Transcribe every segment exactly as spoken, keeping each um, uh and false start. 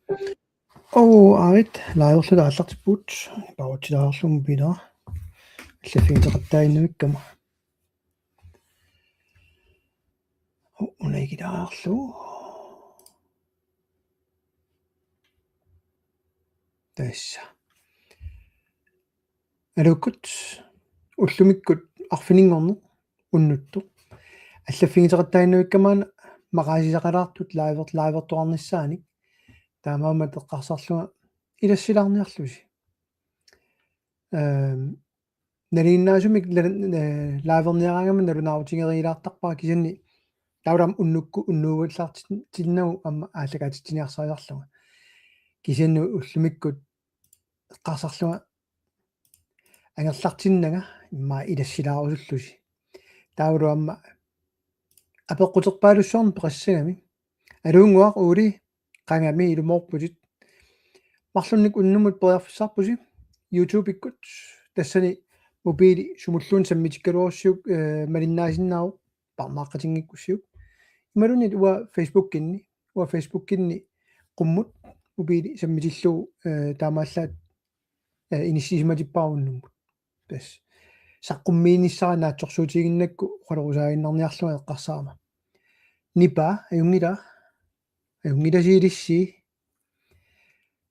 Oo, aarit, liverluta aallartippugut. Pautsilaarlugu piinaa. Allaffigineqattaaginnavikkama. Oo, una ikilaarlugu. Tassa. Aluukkut, ullumikkut arfininngorneq unnuttoq. Allaffigineqattaaginnavikkama maqaasisaqalaartut liver-, livertoqarnissaanik. Taamaammat eqqarsarlunga ilassilaarniarlusi. Ehm, nalinginnaasumik la-, eh, liverniaraangama nalunaarutigeriilaartarpara kisianni taavalu aamma unnukkut unnuuvallaartinnagu aamma aallakaatitsiniarsariarlunga. Kisianni ullumikkut eqqarsarlunga angerlartinnanga immaqa ilassilaarusullusi. Taavalu aamma apeqquterpaalussuarnik peqassagami. Aluunnguaq Uuli, qangami ilumoorputit. Marlunnik unnummut periarfissarpusi YouTube-ikkut, tassani mobili sumulluunniit sammitikkaluarussiuk, eh, malinnaasinnaavoq parnaaqqatinngikkussiuk. Imaluunniit uanga Facebook-inni, uanga Facebook-inni qummut mobili sammitillugu, eh, taamaallaat, eh, inissisimatippara unnummut. Tassa saqqummiinissara naatsorsuutiginnginnakku oqaloqatigiinnarniarlunga eqqarsarama. Nipa, ajunngila, ajunngilasi ilissi.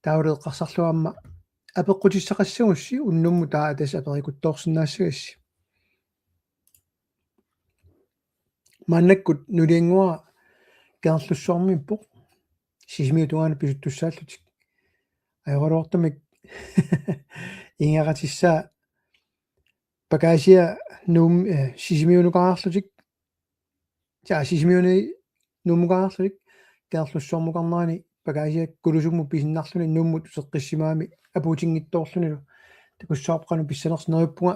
Taavalu eqqarsarlunga aamma apeqqutissaqassagussi unnummut taava tassa aperikuttoorsinnaassagassi. Maannakkut nuliannguara Kangerlussuarmiippoq. Sisimiut tungaanut pisuttussaallutik. Ajoraluartumik ingerlatissaa pakasia Nuum-, eh, Sisimiunukaarlutik. Tassa Sisimiuni Nuummukaarlutik. Kangerlussuarmukarnerani pakasia Kulusummut pisinnarluni Nuummut uteqqissimagami apuutinngitsoorlunilu. Takussavarput qanoq pissanersoq, neriuppunga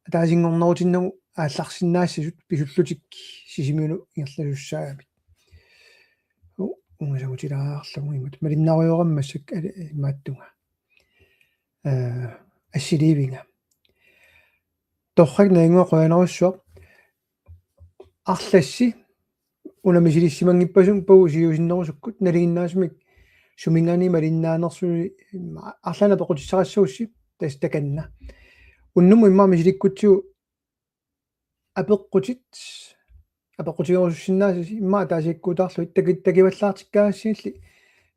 ataasinngornerutinnagu aallarsinnaassasut pisullutik Sisimiunut ingerlasussaagamik. U-, ungasagutilaarlugu imatut. Malinnaarujoorama massakkut ali-, imaattunga. Eh, assiliivinga. Torrak, nalunnguaq, qujanarsuaq. Arlassi una misilissimanngippasinga paasiusinnerusukkut, nalinginnaasumik suminngaanniit malinnaanersusi arlaannik apeqqutissaqassagussi tassa takanna. Unnummut immaqa misilikkutsigu apeqqutit, apeqqutigerusussinnaasasi immaqa ataasiakkuutaarlugit taki-, takivallaartikkaangassigilli,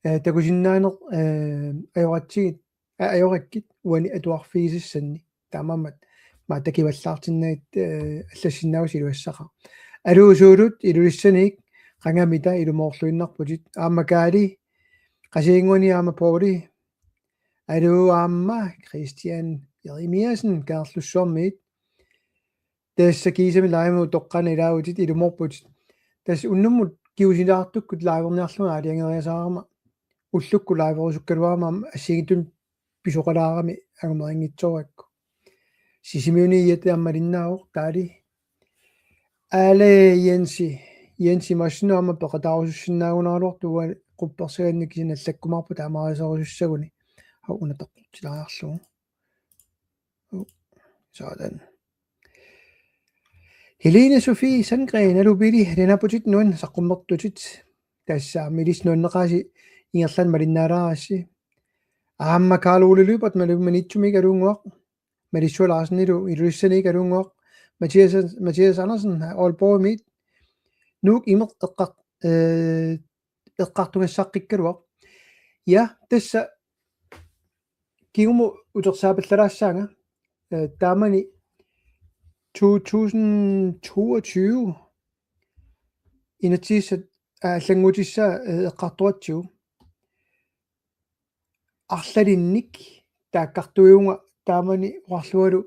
eh, takusinnaaneq, eh, ajoratsigit, a-, ajorakkit uani atuarfigisassanni. Taamaammat maani takivallaartinnagit, eh, allassinnaavusi iluassaqaaq. Aluu Suulut, Ilulissaniit, qangamita ilumoorluinnarputit. Aamma Kaali, Qasigiannguani aamma Pouli. Aluu aamma Kristian Jeremiassen, Kangerlussuarmiit. Tassa kiisami live-mut toqqaannaq ilaavutit, ilumoorputit. Tassa unnummut kingusinnertukkut liverniarlunga aalajangeriasaarama. Ullukkut liverusukkaluarama aamma assigiinngitsunik pisoqalaarami angumerinngitsoorakku. Sisimiuni iatut aamma malinnaavoq taali. Aale Jensi, Jensi Massinu aamma peqataarusussinnaagunaraluartoq uanga quppersagannik kisianni allakkumaarpoq taamaaliuserusussaguni. Aa, una toqqortilaarlugu. Sådan. Helene Sofie Sandgren, aluu Pili, Lena Putit Nuen, saqqummertutit. Tassa aamma ilissi nuanneqaasi ingerlaannaq malinnaalaarassi. Aamma Karl Ole Lyberth, Mali-, Maniitsumiit, aluunnguaq. Malissuaq Larsenilu Ilulissaniit, aluunnguaq. Mathias, Mathias Andersen, Aalborgimiit. Nuuk Imeq eqqar-, eh, eqqartugassaqqikkaluaq. Ja, tassa kingumut utersaapallalaassaanga, eh, taamani to tusind toogtyve inatsisissat, eh, allannguutissaa, eh, eqqartoratsigu. Arlalinnik taakkartuivunga taamani oqarlungalu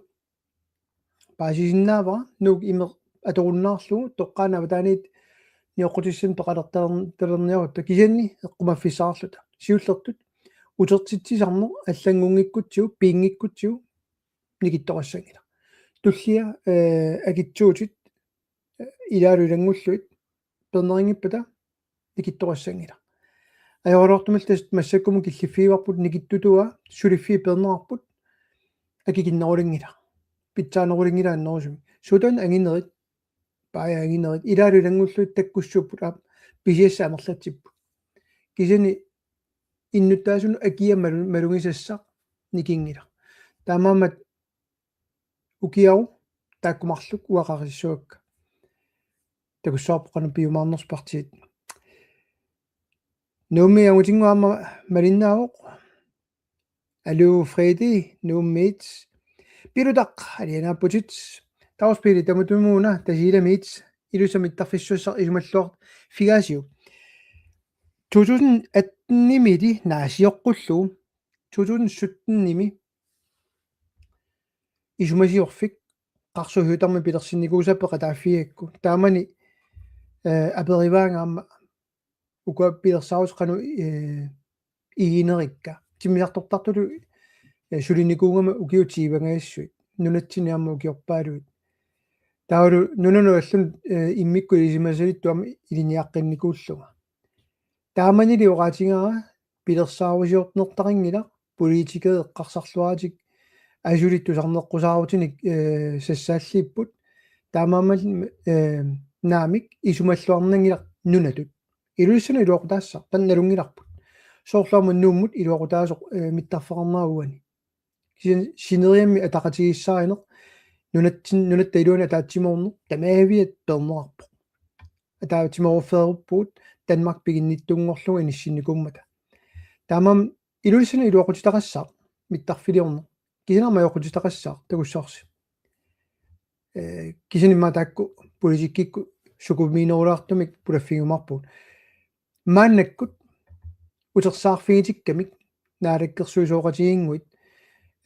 paasisinnaavara Nuuk Imeq atorunnaarlugu toqqaannaq avataaniit nioqqutissanik peqalertalerniarutta kisianni eqqumaffissaarluta. Siullertut utertitsisarneq allanngunngikkutsigu, piinngikkutsigu nikittoqassanngilaq. Tullia, eh, akitsuutit, eh, ilaalu ilanngullugit peernerinngippata nikittoqassanngilaq. Ajoraluartumillu tassa massakkumut killiffigivarput nikittutua, suliffiit peerneqarput, akikinnerulinngilaq. Pitsaanerulinngilaq annerusumik. Suut taanna anginerit, paajat anginerit, ilaalu ilanngullugit takkussuupput, aap, pisiassat amerlatsipput. Kisianni innuttaasunut akia malu-, malugisassaq nikinngilaq. Taamaammat ukiaru taakku marluk uaqarissavakka. Takussavarput qanoq piumaarnersoq partiit. Nuummi angutinnguaq aamma malinnaavoq. Aluu Fredi, Nuummiit. Pilutaq, alianaapputit. Tavs Pili, tamatumuuna, Tasiilamiit. Ilulissat mittarfissuassaq isumalluarfigaasiuk. To tusind atten-imili naasioqqullugu. To tusind sytten-imi isumasiorfik Qarsuhiutarmi pilersinnikuusaa peqataaffigigakku. Taamani, eh, aperivaanga aamma ukua pilersaarutit qanoq, eh, iginerikka. Timmisartortartutut, eh, sulinikuugama ukiut tyvengajassuit. Nunatsinni aamma ukiorpaaluit. Taavalu nunanut allunut, eh, immikkut ilisimasalittut aamma ilinniaqqinnikuullunga. Taamanili oqaatigaara pilersaarusiornertaqanngilaq, politikerit eqqarsarluaratik asuli tusarneqqusaarutinik, eh, sassaalliipput. Taamaammat, eh, naamik isumalluarnanngilaq nunatut. Ilulissanut iluaqutaassaq, taanna nalunngilarput. Soorlu aamma Nuummut iluaqutaasoq, eh, mittarfeqarnera uani. Kisianni sineriammi ataqatigiissaarineq, nunatsin-, nunatta iluani ataatsimoorneq, tamaaviat peerneqarpoq. Ataatsimoorfeeruppugut Danmark piginnittunngorlugu inissinnikuummata. Taamaammat Ilulissanut iluaqutitaqassaaq, mittarfiliorneq. Kisianni aamma ajoqutitaqassaaq, takussavarsi. Eh, kisianni immaqa taakku politikkikkut sukumiinerulaartumik pulaffigiumaarpugut. Maannakkut utersaarfigitikkamik naalakkersuisooqatigiinnguit,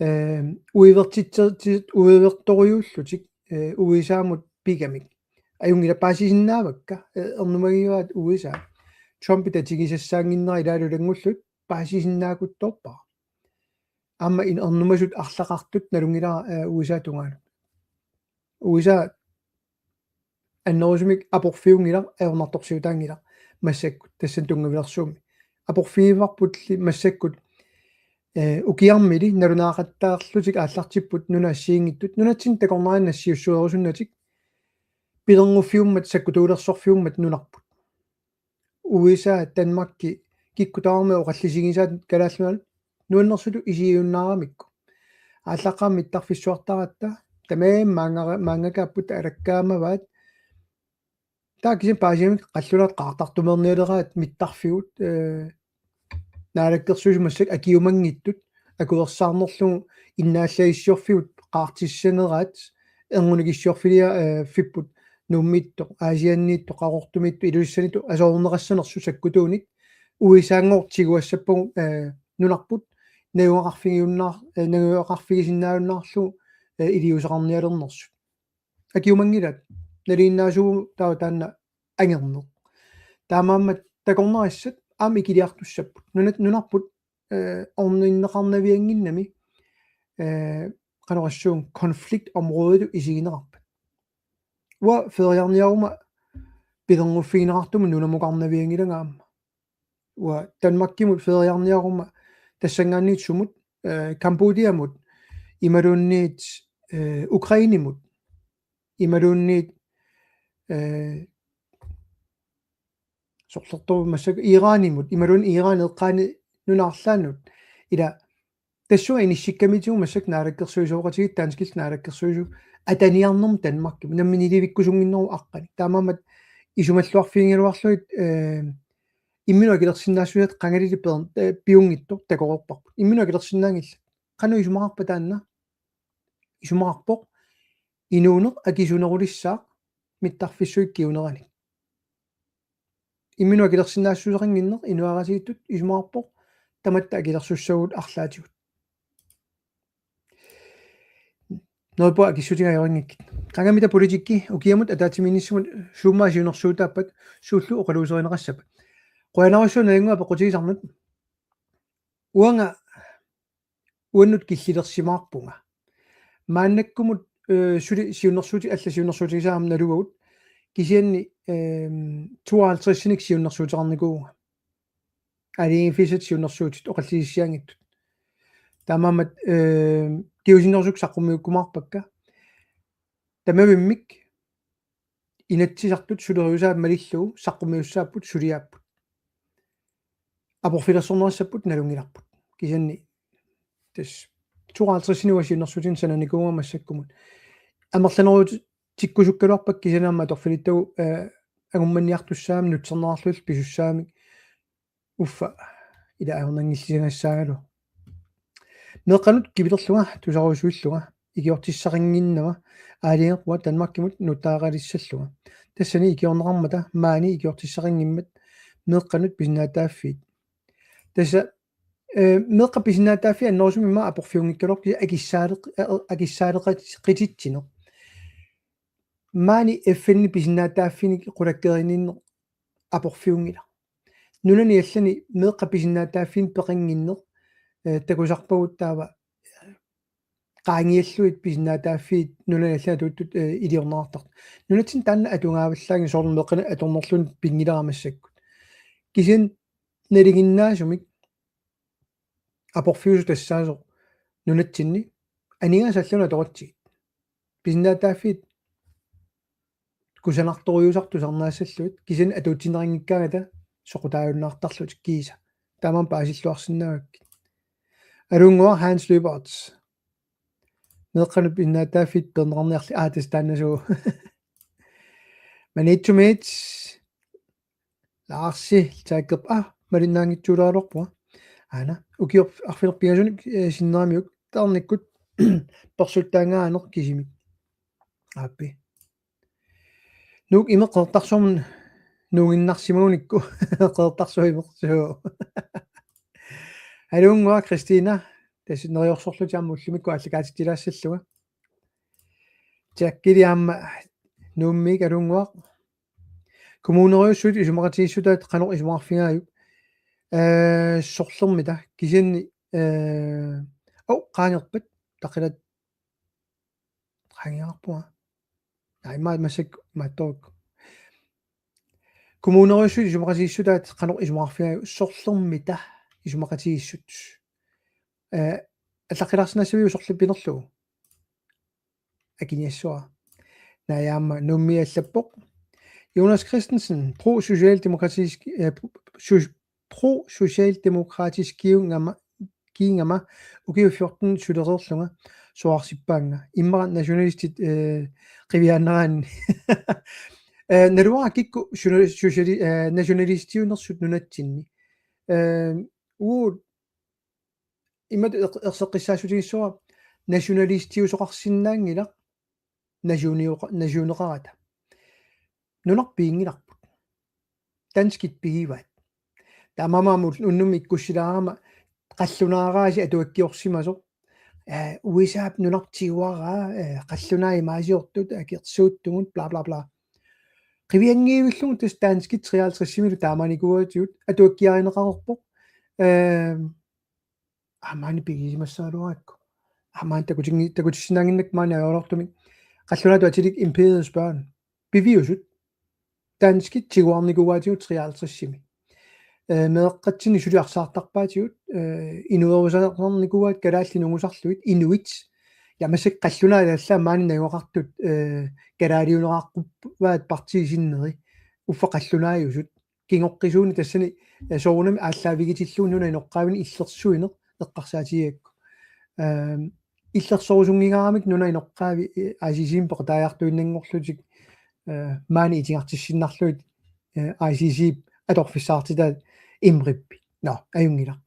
eh, uivertitser-, ti-, uivertorujuullutik, eh, U S A-mut pigamik. Ajunngilaq, paasisinnaavakka, eh, ernumagivaat U S A. Trumpip tatigisassaannginnera ilaalu ilanngullugit paasisinnaakuttoorpara. Aamma in-, ernumasut arlaqartut nalunngilara, eh, U S A tungaanut. U S A annerusumik aporfiunngilaq, ajornartorsiutaanngilaq massakkut, tassani tunngavilersuummi. Aporfigivarpulli massakkut, eh, ukiarmili nalunaaqattaarlutik aallartipput nunat assigiinngitsut. Nunatsinni takornariat nassiussuerusunnatik, pilernguffiummat, sakkutuulersorfiummat nunarput. U S A, Danmarki, kikkut tamarmik oqallisigisaat Kalaallit Nunaat nuannersutut isigiunnaaramikku. Aallaqqaammut mittarfissuartaratta, tamarmik maanga-, maangakaapput, alakkaamavaat. Taava kisianni paasigamik qallunaat qaartartumeernialeraat mittarfigut, eh, naalakkersuisut massakkut akiumanngitsut, akuersaarnerlugu innaallagissiorfigut qaartissaneraat, erngunikissiorfilia-, eh, fipput Nuummiittoq, Aasianniittoq, Qaqortumiittoq, Ilulissanittoq, asoorneqassanersut sakkutuunik, U S A-nngooq tiguassappagu, eh, nunarput, najugaqarfigiunnaar-, eh, najugaqarfigisinnaajunnaarlugu, eh, iliuuseqarnialernersut. Akiumanngilaat, nalinginnaasuuvoq taava taanna angerneq. Taamaammat takornarissat aamma ikiliartussapput. Nunat-, nunarput, eh, orninneqarnaviannginnami, eh, qanoq oqassuunga, konfliktområdetut isigineqarpat. Uanga feeriarniaruma pilernguffigineqartumut nunamukarnavianngilanga aamma. Uanga Danmarkimut feeriarniaruma tassanngaanniit sumut, eh, Cambodiamut, imaluunniit, eh, Ukrainemut, imaluunniit, eh, sorlertorujussuuvoq massakkut Iranimut, imaluunniit Iran eqqaani nunat arlaannut. Ila tassunga inissikkamitigut massakkut naalakkersuisooqatigiit, danskit naalakkersuisut, ataniarnermut Danmarkimut, nammineq nilivikkusunnginneruvoq aqqaneq. Taamaammat isumalluarfigigaluarlugit, eh, imminut akilersinnaassusia qangalili per-, eh, piunngitsoq takoreerparput. Imminut akilersinnaanngillat. Qanoq isumaqarpa taanna? Isumaqarpoq inuuneq akisunerulissaaq mittarfissuit kinguneranik. Imminut akilersinnaassuseqannginneq inuiaqatigiittut isumaqarpoq, tamatta akilersussaagut arlaatigut. Neriuppunga akissutiga ajorinngikkukkit. Qangammita politikki ukiamut ataatsimiinnissamut suummaa siunnersuutaappat, suullu oqaluuserineqassappat? Qujanarsuaq Najannguaq apeqqutigisannut. Uanga uannut killilersimaarpunga. Maannakkumut, eh, suli siunnersuuti-, allat siunnersuutigisaat aamma nalugagut. Kisianni, ehm, tooghalvtredsinik siunnersuuteqarnikuuvunga. Aalajangiiffigisatit siunnersuutit oqallisissiaanngitsut. Taamaammat, ehm, kingusinnerusukkut saqqummiukkumaarpakka. Tamavimmik Inatsisartut suleriusaat malillugu saqqummiussaapput suliaapput. aporfilersorneqassapput nalunngilarput. Kisianni tassa tooghalvtredsinik siunnersuutinik sananikuugama massakkumut. Amerlaneruutikkusukkaluarpakka kisianni aamma atorfilittagut, eh, angummanniartussaammat nutsernerarlutillu pisussaammat uffa ila ajornanngillisagassaagaluaq. Meeqqanut kipilerlunga tusarujussuillunga ikiortissaqannginnama aalajangerpunga Danmarkimut nuuttaralissallunga. Tassani ikiorneqarmata maani ikiortissaqanngimmat meeqqanut pisinnaatitaaffiit. Tassa, eh, meeqqat pisinnaatitaaffiit annerusumik immaqa aporfiunngikkaluarput akissaaleq-, eh, akissaaleqatitsineq. Maani F N-ip pisinnaatitaaffiinik qulakkeerinninneq aporfiunngilaq. Nunani allani meeqqat pisinnaatitaaffiinik peqannginneq, eh, takusarpagut taava qaangiallugit pisinnaatitaaffiit nunani allani atuuttut, eh, iliorneqartartut. Nunatsinni taanna atugaavallaanngilaq soorlu meeqqanut atornerluunniit pinngilara massakkut. Kisianni nalinginnaasumik aporfiusoq tassaasoq nunatsinni aningaasat allanut atoratsigit. Pisinnaatitaaffiit kusanartorujuusartut tusarnaassallugit kisianni atuutsinneqanngikkaangata soqutaajunnaartarlutik kiisa. Taamaammat paasilluarsinnaavakkit. Aluunnguaq Hans Lyberth. Meeqqanut pisinnaatitaaffiit peerneqarniarli aatestaannasuu. Maniitsumit Larsi, taakkerpa, ah, malinnaanngitsuulaaraluarpunga. Aana, ukior-, arfineq-pingasunik, eh, sinneramiuk, tarnikkut, persuttaangaaneq kisimik. Aappi. Nuuk imeq Qeqertarsuarmut nuuginnarsimagunikku, Qeqertarsuaq imersuuvoq. Aluunnguaq Kristina, tassa neriorsorlutik aamma ullumikkut aallakaatitsilaassallunga. Jackili aamma Nuummiit aluunnguaq. Kommunerujussuit isumaqatigiissutaat qanoq isumaqarfigaajuk? Eh, sorlermita, kisianni, eh, au, qaangerpat, taqilat, qaangeqarpunga. Ai, ma-, massakkut, maattoq. Kommunerujussuit isumaqatigiissutaat qanoq isumaqarfigaajuk? Sorlermita isumaqatigiissut. Eh, allaqqilaarsinnaassaviuk sorleq pinerlugu? Akiniassavara. Najaamma Nuummiit allappoq. Jonas Christensen, pro-socialdemokratisk, eh, pro-, so-, pro-socialdemokratiskiugama, kiugama, ukiut fjorten sulereerlunga, sorarsippaannga. Immaqa nationalistit, eh, qiviaannaraanni. Eh, naluara kikkut suna-, sociali-, eh, nationalistiunersut nunatsinni. Eh, uagut imatut eq-, erseqqissaassutigissuara nationalistiusoqarsinnaanngilaq nationioqa-, nationeqarata. Nunarput piginngilarput. Danskit pigivaat. Taamaammat unnummi ikkussilaarama qallunaaraasi atuakkiorsimasoq. Eh, U S A-p nunarput tiguaraa, eh, qallunaat imaasiortut, akersuuttugut, bla, bla, bla. Qivianngivillugu tassa danskit treoghalvtredsimilu taamaanikuuatigut atuakkiarineqareerpoq. Eh, aamma maani pigisimassagaluarakku. Aamma maani takutingi-, takutissinnaannginnakku maani ajoraluartumik. Qallunaatut atilik Imperiets børn. Piviusut. Danskit tiguarnikuuaatigut treoghalvtredsimi. Eh, meeqqatsinni suli arsaartarpaatigut, eh, inuerusarnikuuaat kalaallit nungusarlugit, inuit. Ja massakkut qallunaat allaat maani najugaqartut, eh, kalaaliuneqaqquvaat partiit sinneri. Uffa qallunaajusut. Kingoqqisuuneq tassani, eh, soorunami aallaavigitillugu nunap inoqqaavinik illersuineq eqqarsaatigigakku. Ehm, illersorusunngikkaluarlugit nunap inoqqaavi, eh, I C C-mik peqataajartuinnanngorlutik, eh, maani itigartissinnarlugit, eh, I C C-p atorfissaqartitaat imrippi. Nå, ajunngilaq.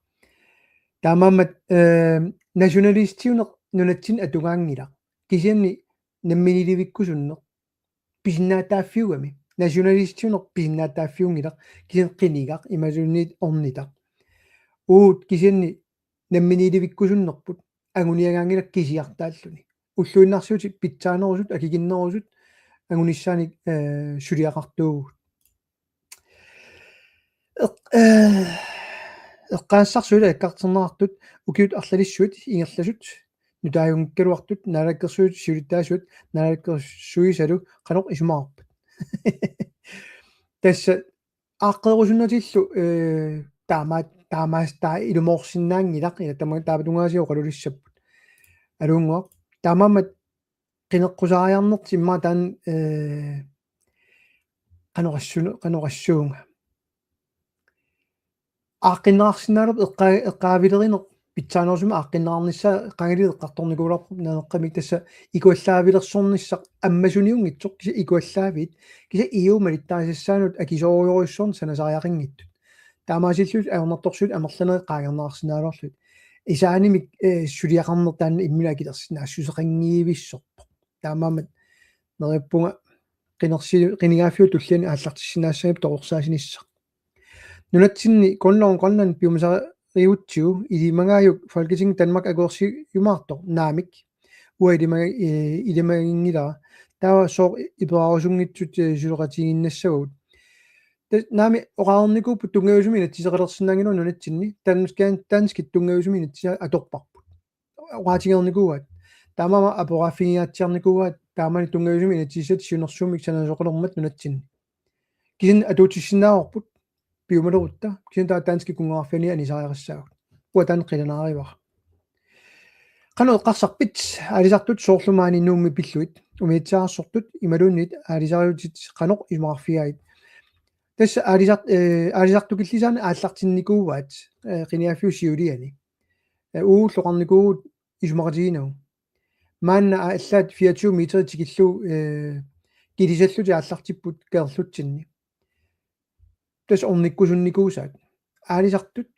Taamaammat, eh, nationalistiuneq nunatsinni atugaanngilaq. Kisianni namminiilivikkusunneq pisinnaatitaaffiugami. Nationalistiuneq pisinnaatitaaffiunngilaq, kisianni qinigaq, imaluunniit ornitaq. Uagut kisianni namminiilivikkusunnerput anguniagaanngilaq kisiartaalluni. Ulluinnarsiutit pitsaanerusut, akikinnerusut, angunissaannik, eh, suliaqartuuvugut. Eq-, eh, eqqaassarsuit alakkarterneqartut ukiut arlalissuit ingerlasut nutaajunngikkaluartut naalakkersuisut siulittaasuat naalakkersuisalu qanoq isumaqarpat. Tassa aaqqeerusunnatillu, eh, taama-, taamaas-, taa ilumoorsinnaanngilaq, ila tama-, taamatungaasiaq oqalulissapput. Aluunnguaq. Taamaammat qineqqusaariarnertik immaqa taanna, eh, qanoq assu-, qanoq assuunga. aaqqinneqarsinnaalerput eqqa-, eqqaavilerineq pitsaanerusumik aaqqinneqarnissaa qangali eqqartornikuulerpoq naaneqqamik tassa ikuallaavilersornissaq ammasuniunngitsoq kisianni ikuallaavit kisianni E U malittarisassaanut akisoorujorujussuarnik sanasariaqanngitsut. Taamaasillutik ajornartorsiutit amerlanerit qaangerneqarsinnaalerlugit. Isaanimik, eh, suliaqarneq taanna imminut akilersinnaassuseqanngivissorpoq. Taamaammat neriuppunga qinersi-, qinigaaffiup tulliani aallartissinnaassagipput torersaasinissaq. Nunatsinni Grundloven Grønland piumasariutsigu ilimagaajuk Folketinget Danmark akuersiumaartoq naamik. Uanga ilima-, eh, ilimaginngilara. Taava sooq iperarusunngitsut, eh, suleqatigiinnassavagut. Tas-, naamik oqareernikuupput tunngaviusumik inatsiseqalersinnaanngilagut nunatsinni. Danskit, danskit tunngaviusumik inatsiseq atorparput. Oqaatigereernikuuaat. Taamaammat aporfigiaatsiarnikuuaat taamani tunngaviusumik inatsisissatut siunnersuummik sanasoqalermat nunatsinni. Kisianni atuutsissinnaavarput piumalerutta. Kisianni taava danskit kunngeqarfianni anisariaqassaagut. Uanga taanna qilanaarivara. Qanoq eqqarsarpit aalisartut soorlu maani Nuummi pillugit umiatsiaararsortut imaluunniit aalisariutit qanoq isumaqarfigaagit? Tassa aalisart-, eh, aalisartukillisaaneq aallartinnikuuaat, eh, qinigaaffiup siuliani. Eh, uagut oqarnikuuvugut isumaqatiginagu. Maanna allaat fireogtyve meter tikillugu, eh, kilisallutik aallartipput kaerlutsinni. Tassa ornikkusunnikuusaat. Aalisartut,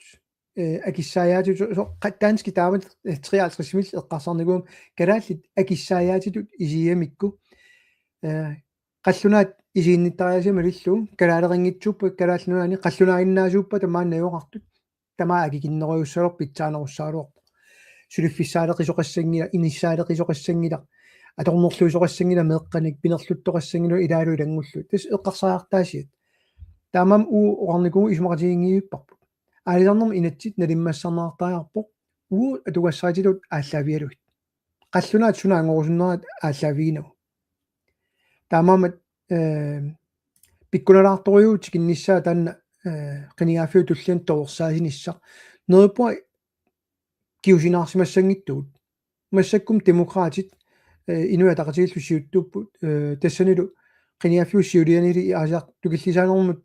eh, akissaajaatitut, so-, so-, qa-, danskit taamatut, eh, treoghalvtredsimik eqqarsarnikuummata kalaallit akissaajaatitut isigigamikku, eh, qallunaat isiginnittariaaseq malillugu, kalaaleqanngitsuuppat, Kalaallit Nunaanni qallunaaginnaasuuppata maani najugaqartut, tamaat akikinnerujussuugaluarpoq pitsaanerussagaluarpoq. Suliffissaaleqisoqassanngilaq, inissaaleqisoqassanngilaq, atornerluisoqassanngilaq meeqqanik, pinerluttoqassanngilaq ilaalu ilanngullugu. Tassa eqqarsariartaasiat. Taamaammat uagut oqarnikuuvugut isumaqatiginngivipparput. Aalisarnermut inatsit nalimmassarneqartariaqarpoq uagut atugassaritigut aallaavigalugit. Qallunaat suna angorusunnerat aallaaviginagu. Taamaammat, eh, pikkunalaartorujuuvoq tikinnissaa taanna, eh, qinigaaffiup tulliani torersaasinissaq. Neriuppunga kingusinnaarsimassanngitsugut. Massakkut Demokraatit, eh, Inuit Ataqatigiillu siuttuupput, eh, tassanilu qinigaaffiup siulianili aalisartukillisaanermut,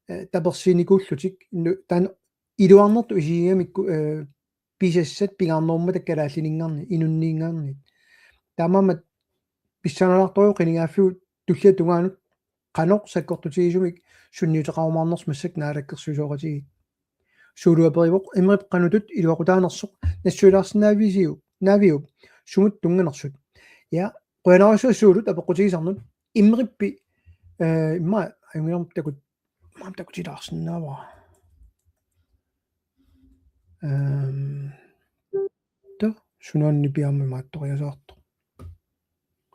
eh, tapersiinikuullutik. Nu-, taanna iluarnertut isigigamikku, eh, pisassat pingaarnerummata kalaallininngaanniit, inunninngaanniit. Taamaammat pissanganartorujuuvoq qinigaaffiup tulliata tungaanut qanoq sakkortutigisumik sunniuteqarumaarnersoq massakkut naalakkersuisooqatigiit. Suulup aperivoq: Imrip qanoq iluaqutaanersoq nassuiaarsinnaavisiuk, naaviup, sumut tunnganersut? Ja, qujanarsuaq Suulup apeqqutigisannut. Imrippi, eh, immaqa ajunngilaq takut-, immaqa takutilaarsinnaavara. Ehm, to, sunaanni piaammi maattoriasaartoq.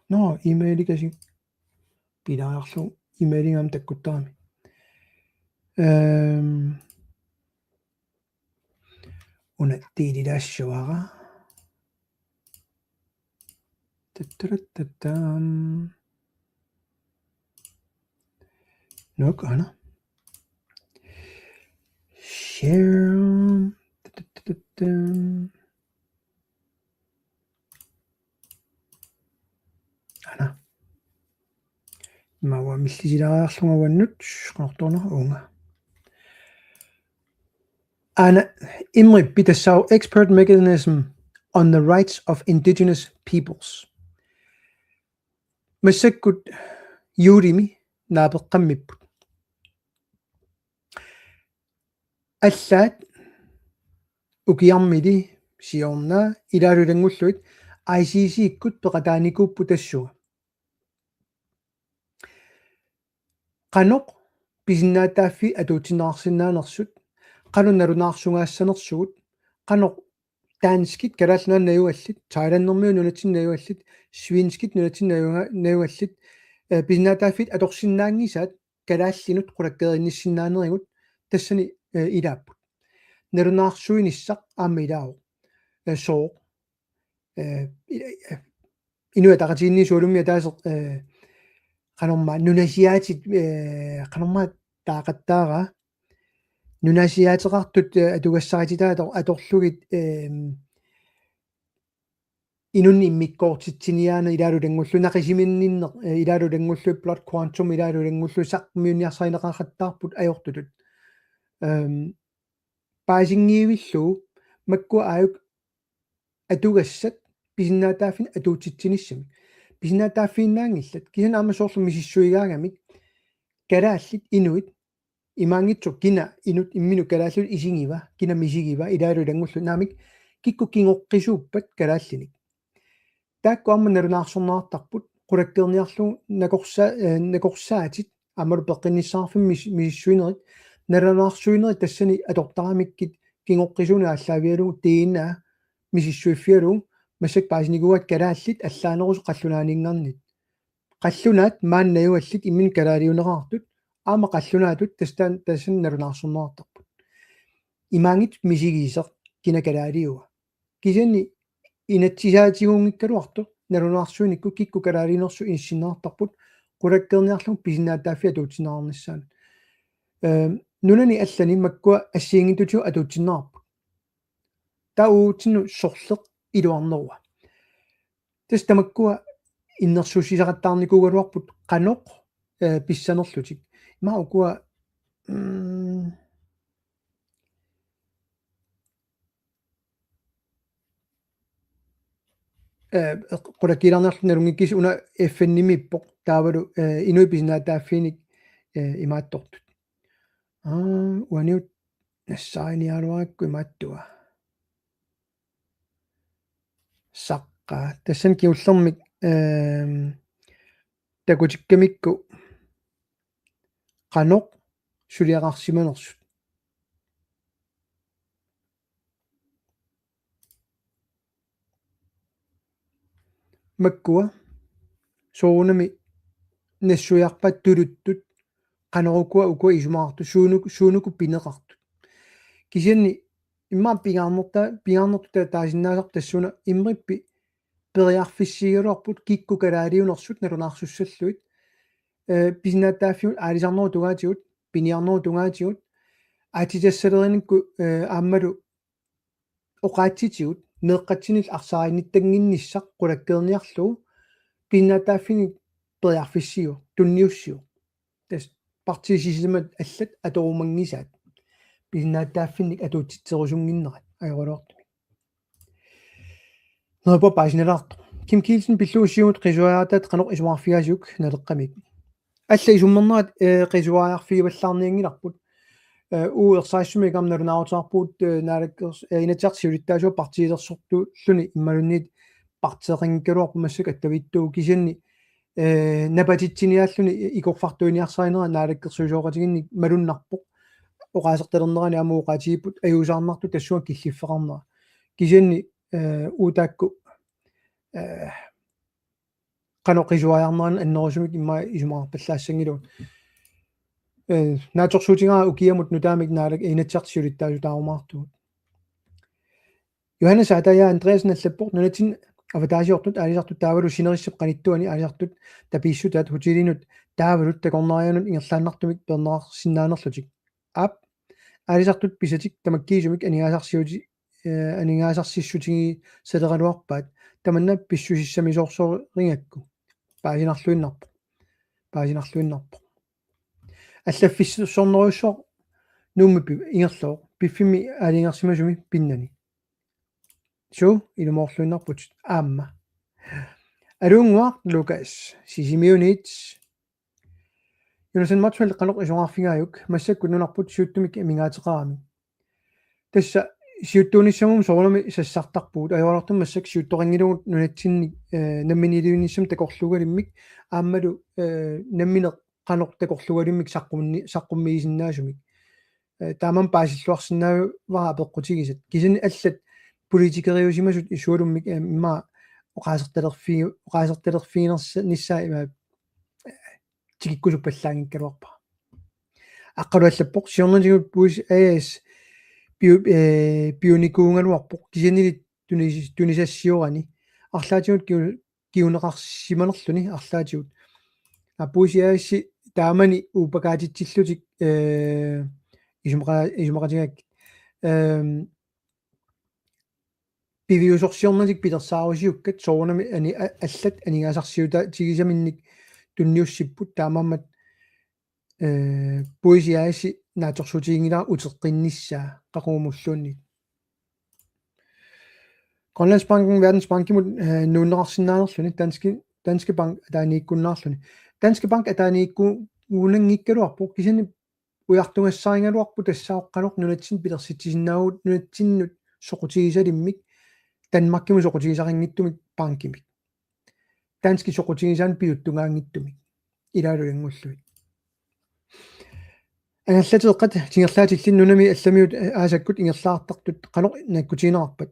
Nå, e-maili kasi. Pilaarlu e-mailiga aamma takkuttarami. Ehm, una tiililaassavara. Tattarattatam. Nok, aana. Share. Tattarattatam. Aana. Maanna millisilaariarlunga uannut, qanortoorna uunga. Aana, Imrip pitassaavoq Expert Mechanism on the Rights of Indigenous Peoples. Massakkut juulimi naapeqqammipput. Allaat ukiarmili siorna ilaalu ilanngullugit I C C-kkut peqataanikuupput tassunga. Qanoq pisinnaatitaaffiit atuutsinneqarsinnaanersut, qanoq nalunaarsugaassanersugut, qanoq danskit, Kalaallit Nunaanni najugallit, thailandermiut nunatsinni najugallit, svenskit nunatsinni najuga-, najugallit, eh, pisinnaatitaaffiit atorsinnaanngisaat kalaallinut qulakkeerinnissinnaanerigut tassani, eh, ilaapput. Nalunaarsuinissaq aamma ilaavoq. Eh, sooq. Eh, i-, eh, Inuit Ataqatigiinni sualummik ataaseq, eh, qanormaa nunasiaatit, eh, qanormaa taaqattaara. Nunasiaateqartut, eh, atugassarititaat ator-, atorlugit, ehm, inunnik immikkoortitsiniaaneq ilaalu ilanngullugit, naqisiminninneq, eh, ilaalu ilanngullugit, blood quantum ilaalu ilanngullugit, saqqummiunniarsarineqaqattaarput ajortutut. Ehm, paasinngivillugu makkua aajuku atugassat pisinnaatitaaffiit atuutsitsinissamik. Pisinnaatitaaffiinnaanngillat. Kisianni aamma soorlu misissuigaagamik kalaallit inuit imaanngitsoq kina inuk imminut kalaallinut isigiva, kina misigiva, ilaalu ilanngullugu naamik kikkut kingoqqisuuppat kalaallinik. Taakku aamma nalunaarsorneqartarput, qulakkeerniarlugu nakorsa-, eh, nakorsaatit, aammalu peqqinnissaqarfimmik mis-, misissuinerit, nalunaarsuinerit tassani atortaramikkit kingoqqisuuneq aallaavigalugu D N A misissuiffigalugu, massakkut paasinikuuaat kalaallit allaanerusut qallunaaninngarnit. Qallunaat maani najugallit imminut kalaaliuneqartut, aamma qallunaatut tassa-, tassani nalunaarsorneqartarput. Imaanngitsoq misigisoq kina kalaaliua. Kisianni inatsisaatigunngikkaluartoq nalunaarsuinikkut kikkut kalaaliunersut inissinneqartarput qulakkeerniarlugu pisinnaatitaaffiit atuutsinneqarnissaannut. Ehm, nunani allani makkua assigiinngitsutigut atuutsinneqarput. Taava uagutsinnut sorleq iluarnerua. Tassa tamakkua innersuussisaqattaarnikuugaluarput qanoq, eh, pissanerlutik. Ima ukua, mm, eh, qulakkiilaarniarlutik nalunngikkisut una F N-imiippoq taavalu, eh, inuit pisinnaatitaaffiinik, eh, imaattortut. Aa, uaniut nassaariniaraluarakku imaattua. Saqqaa. Tassani kingullermik, ehm, takutikkamikku qanoq suliaqarsimanersut. Makkua soorunami nassuiarpaat tuluttut, qanorukua ukua isumaqartut, suunuku, suunuku pineqartut. Kisianni immaqa pingaarnerta-, pingaarnertut ta-, taasinnaasarput tassuuna immappi periarfissiigaluarput kikkut kalaaliunersut nalunaarsussallugit, eh, pisinnaatitaaffigut aalisarnerup tungaatigut, piniarnerup tungaatigut, aatsitassalerinikku, eh, aammalu oqaatsitigut, meeqqatsinnik arsaarinnittanngitsumik qulakkeerniarlugu, pisinnaatitaaffinnik periarfissiivoq, tunniussivoq. Tassa partiit sisamat allat atorumanngisaat. Pisinnaatitaaffinnik atuutitserusunnginnerat ajoraluartumik. Neriuppunga paasinalaartoq. Kim Kielsen pillugu siumut qisuariartaat qanoq isumaqarfigaasiuk Naleqqamit. Alla isummernerat, eh, qisuariarfigivallaarnianngilarput. Eh, uagut ersarissumik aamma nalunaaruteqarpugut, eh, naalakkers-, eh, Inatsisartut siulittaasuat partiilersortuulluni imaluunniit partiiqanngikkaluarput massakkut attavittut kisianni, eh, napatitsiniaalluni i-, ikorfartuiniarsarinera naalakkersuisooqatigiinnik malunnarpoq. Oqaasertalernerani aamma oqaatigipput ajuusaarnartoq tassunga killiffeqarnera. Kisianni, eh, uagut taakku, eh, qanoq qisuariarnerani annerusumik immaqa isumaqarpallaassanngillugu. Eh, naatsorsuutigaara ukiamut nutaamik naalak-, Inatsisartut siulittaasutaarumaartugut. Johannes Ataja Andreasen allappoq: Nunatsinni avataasiortut aalisartut taavalu sinerissap qanittuani aalisartut tapiissutaat hotelinut taavalu takornarianut ingerlaannartumik peerneqarsinnaanerlutik. Aap, aalisartut pisatik tamakkiisumik aningaasarsiuti-, eh, aningaasarsissutigisaleraluarpaat, tamanna pissusissamisoorsorigakku. Paasinarluinnarpoq. Paasinarluinnarpoq. Allaffissornerujussuaq Nuummi pi-, ingerlavoq. Piffimmi aalajangersimasumi pinnani. Suu, ilumoorluinnarputit aamma. Aluunnguaq Lukas, Sisimiunit. Jonathan Motzfeldt qanoq isumaqarfigaajuk, massakkut nunarput siuttumik amigaateqarami. Tassa siuttuunissamut soorunami sassartarpugut, ajoraluartumik massakkut siuttoqanngilagut nunatsinni, eh, namminiilivinnissamut takorluugalimmik, aammalu, eh, nammineq qanoq takorluugalimmik saqqummi-, saqqummiisinnaasumik. Eh, taamaammat paasilluarsinnaavara apeqqutigisat. Kisianni allat politikeriusimasut isualummik, eh, immaqa oqaasertalerfigi-, oqaasertalerfiginersa-, nissaa ima, eh, tikikkusuppallaanngikkaluarpara. Aqqalu allappoq: Siornatigut Puisi A/S piu-, eh, piunikuugaluarpoq, kisiannili tunis-, tunisassiorani. Arlaatigut kiu-, kiuneqarsimanerluni arlaatigut. Aa, Puisi A/S taamani uuppakaatitsillutik, eh, isumaqa-, isumaqatigaakkit. Ehm, piviusorsiornatik pilersaarusiukkat soorunami ani-, a-, allat aningaasarsiutaatigisiminnik tunniussipput, taamaammat, eh, Puisi A/S naatsorsuutiginngilara uteqqinnissaa qaqugumulluunniit. Grønlandsbanken Verdensbankimut, eh, nuunneqarsinnaanerluni Danske, Danske Bank ataaniikkunnaarluni. Danske Bank ataaniikkuunanngikkaluarpoq kisianni ujartugassarigaluarpoq tassaavoq qanoq nunatsinni pilersitsisinnaavugut nunatsinnut soqutigisalimmik Danmarkimut soqutigisaqanngitsumik bankimik. Danskit soqutigisaannik pisuuttugaanngitsumik. Ilaalu ilanngullugit. Angallateeqqat tingerlaatillit nunami allamiut, eh, aasakkut ingerlaartartut qanoq nakkutigineqarpat.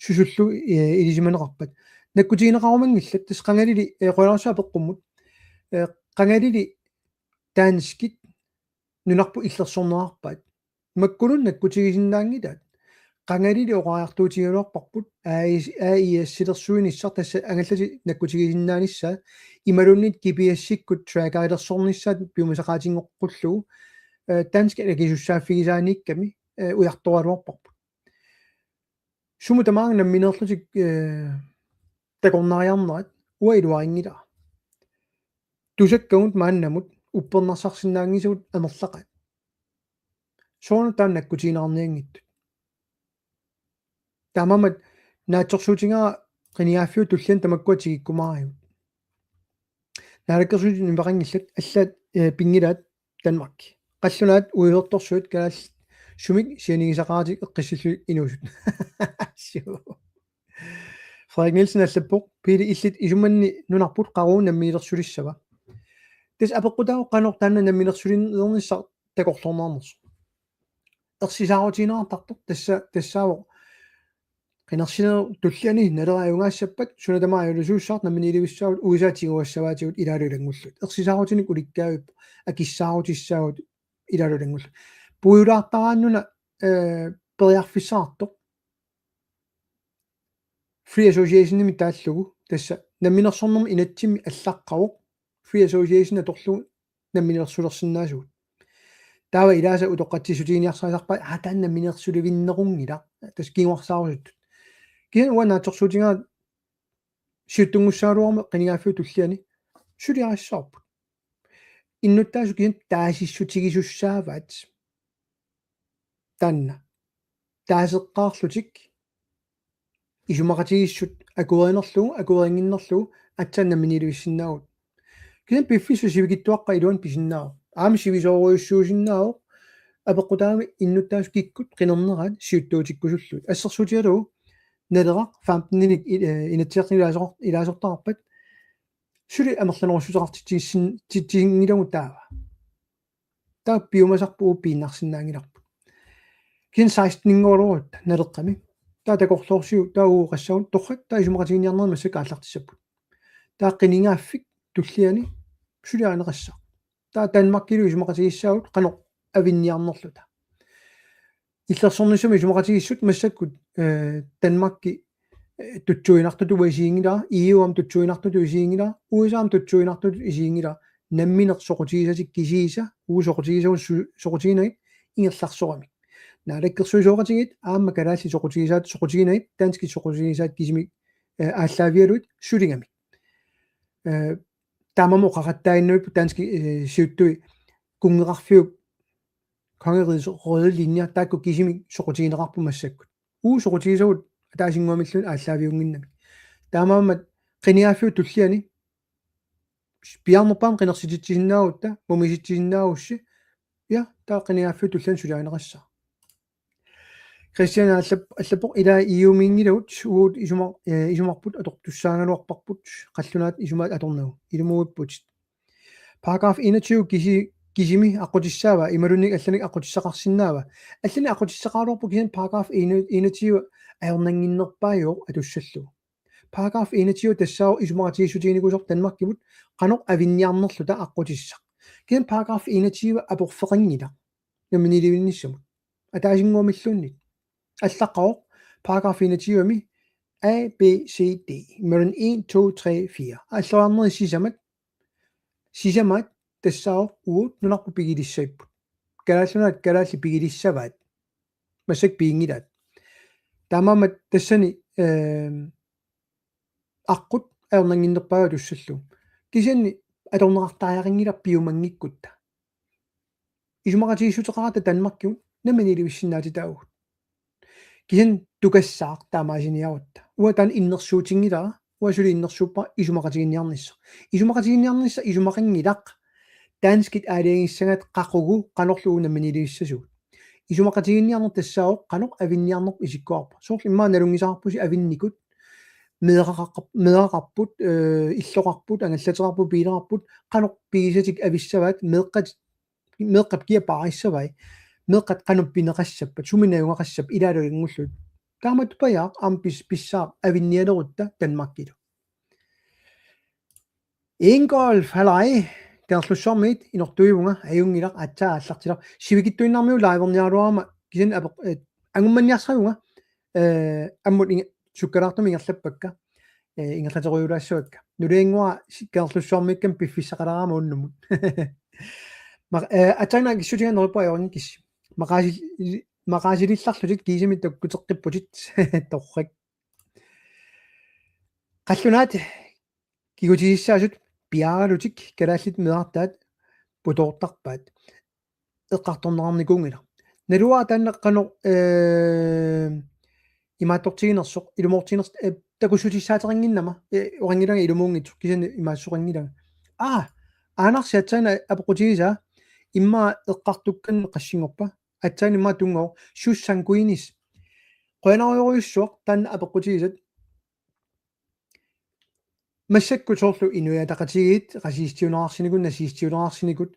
Susullu, eh, ilisimaneqarpat. Nakkutigineqarumanngillat tassa qangalili, eh, qujanarsuaq peqqummut. Eh, qangalili danskit nunarput illersorneqarpaat. Makkuluunniit nakkutigisinnaanngilaat. Qangalili oqariartuutigigaluarparput A I S, A I S-ilersuinissaq tassa angallatit nakkutigisinnaanissaat imaluunniit G P S-ikkut trackerilersornissaat piumasaqaatinngoqqullugu, eh, danskit akisussaaffigisaaniikkami, eh, ujartoraluarparput. Sumut tamaanga nammineerlutik, eh, takornariarnerat uanga iluarinngilara. Tusakkagut maannamut uppernarsarsinnaanngisagut amerlaqaat. Soorlu taanna nakkutigineqarnianngitsut. Taamaammat naatsorsuutigaara qinigaaffiup tulliani tamakkua tigikkumaarigut. Naalakkersuisut nipeqanngillat allaat, eh, pinngilaat Danmark. Qallunaat uivertorsuit kalaallit sumik sianigisaqaratik eqqissillugit inuusut. Suu. Frederik Nielsen allappoq: Pele, illit isumanni nunarput qaqugu namminersulissava? Tassa apeqqutaavoq qanoq taanna namminersulernissaq takorloorneqarnersoq. Ersisaarutigineqartartoq tassa, tassaavoq qinersinerup tulliani Naleraq ajugaassappat suna tamaat ajuusuussaaq, namminiilivissaaq, U S A tigugassavaatigut ilaalu ilanngullugit. Ersisaarutinik ulikkaavippoq, akissaarutissaagut ilaalu ilanngullugit. Puigulaartaraannuna, eh, periarfissaqartoq Free Associationimik taallugu tassa namminersornermi inatsimmi allaqqavoq Free Association atorlugu namminersulersinnaasugut. Taava ilaasa utoqqatsissutiginiarsarisarpaat, aa, taanna namminersulivinnerunngilaq. Tassa kinguarsaarusuttut. Kisianni uanga naatsorsuutigaara siuttunngussagaluaruma qinigaaffiup tulliani suliarissavarput. Innuttaasut kisianni taasissutigisussaavat. Taanna. Taaseqqaarlutik isumaqatigiissut akuerinerlugu, akuerinnginnerlugu aatsaat namminiilivissinnaavugut. Kisianni piffissaq sivikitsuaqqap iluani pisinnaavoq. Aamma sivisoorujussuusinnaavoq. Apeqqutaavoq innuttaasut kikkut qinerneraat siuttuutikkusullugit. Assersuutigalugu Naleraq femteninik i-, eh, inatsisartuni ilaasoq-, ilaasortaqarpat suli amerlanerussuteqartitsigissin-, titsiginngilagut taava. Taava piumasarput uagut piinnarsinnaanngilarput. Kisianni seksteninngoraluarutta Naleqqami. Taava takorloorsiuk, taava uagut oqassagut, torrak, taava isumaqatiginninniarnerit massakkut aallartissapput. Taava qinigaaffik tulliani suliarineqassaaq. Taava Danmarkilu isumaqatigissaagut qanoq avinniarnerluta. Illersornissamut isumaqatigiissut massakkut, eh, Danmarki, eh, tutsuiginartutut uanga isiginngilara, E U aamma tutsuiginartutut isiginngilara, U S A aamma tutsuiginartutut isiginngilara, nammineq soqutigisatik kisiisa, uagut soqutigisagut su-, soqutiginagit ingerlarsoramik. Naalakkersuisooqatigiit aamma kalaallit soqutigisaat, soqutiginagit, danskit soqutigisaat kisimik, eh, aallaavigalugit suligamik. Eh, taamaammat oqaqattaaginnavipput danskit, eh, siuttui kunngeqarfiup Kongerigets røde linjer, taakku kisimik soqutigineqarput massakkut. Uagut soqutigisagut ataasinnguamilluunniit aallaaviunnginnamik. Taamaammat qinigaaffiup tulliani piaarnerpaamik qinersitsissinnaagutta, mumisitsisinnaagussi, ja, taava qinigaaffiup tulliani suliarineqassaaq. Christian allap-, allappoq: Ilaa E U-miinngilagut, uagut isuma-, eh, isumarput atortussaagaluarparput, qallunaat isumaat atornagu. Ilumuuipputit. Paragraf enogtyve kisi-, kisimi aqqutissaava, imaluunniit allanik aqqutissaqarsinnaava? Allanik aqqutissaqaraluarpoq, kisianni paragraf en-, enogtyve ajornannginnerpaajuvoq atussallugu. Paragraf enogtyve tassaavoq isumaqatigiissutiginikuusoq Danmarkimut qanoq avinniarnerluta aqqutissaq. Kisianni paragraf enogtyve aporfeqanngilaq namminiilivinnissamut. Ataasinnguamilluunniit. Allaqqavoq paragraf enogtyve-mi A, B, C, D. Imaluunniit en, to, tre, fire. Alloriarnerit sisamat. Sisamaat tassaavoq uagut nunarput pigilissagipput. Kalaallit Nunaat kalaallit pigilissavaat. Massakkut piginngilaat. Taamaammat tassani, ehm, aqqut ajornannginnerpaajuvoq atussallugu. Kisianni atorneqartariaqanngilaq piumanngikkutta. isumaqatigiissuteqaratta Danmarkimut namminiilivissinnaatitaavugut. Kisianni tukassaaq taamaasiniarutta. Uanga taanna innersuutinngilara, uanga suli innersuuppara isumaqatiginninniarnissaq. Isumaqatiginninniarnissaq isumaqanngilaq danskit aalajangissagaat qaqugu qanorlu uagut namminiilivissasugut. Isumaqatiginninniarneq tassaavoq qanoq avinniarnerput isikkoqarpa. Soorlu immaqa nalunngisaqarpusi avinnikut, meeraqarp-, meeraqarput, eh, illoqarput, angallateqarput, biileqarput, qanoq pigisatik avissavaat, meeqqat, meeqqap kia paarissavai, meeqqat qanoq pineqassappat, sumi najugaqassappat, ilaalu ilanngullugit. Taamatupajaaq aamma pis-, pissaaq avinnialerutta Danmarkilu. Ingolf, halai, Kangerlussuarmiit inortuivunga, ajunngilaq, aatsaat aallartilaq. Sivikitsuinnarmiut liverniaraluarama, kisianni apeq-, eh, angummanniarsarivunga, eh, ammut inge-, sukkalaartumik ingerlappakka, eh, ingerlaterujuulaassavakka. Nuliannguaq si-, Kangerlussuarmiikkama piffissaqalaarama unnummut. Ma-, eh, aatsaannguaq kissutigalugu neriuppunga ajorinngikkissi. Maqaasil-, maqaasilillarlutit kiisami takkuteqqipputit torrak. Qallunaat kigutisissaasut piaaralutik kalaallit meerartaat putoortarpaat. Eqqartorneqarnikuunngilaq. Naluara taanna qanoq, eh, imaattortiginersoq, ilumoortiginersoq, eh, takussutissaateqannginnama, eh, oqanngilanga ilumuunngitsoq, kisianni imaassoqanngilanga. Aa, Aanarsi aatsaannguaq apeqqutigisaa immaqa eqqartukkanni qassinngorpa. Aatsaannguaq immaqa tunngavoq, jus sanguinis. Qujanarujorujussuaq taanna apeqqutigisat. Massakkut soorlu Inuit Ataqatigiit, racistiuneqarsinikut, nazistiuneqarsinikut,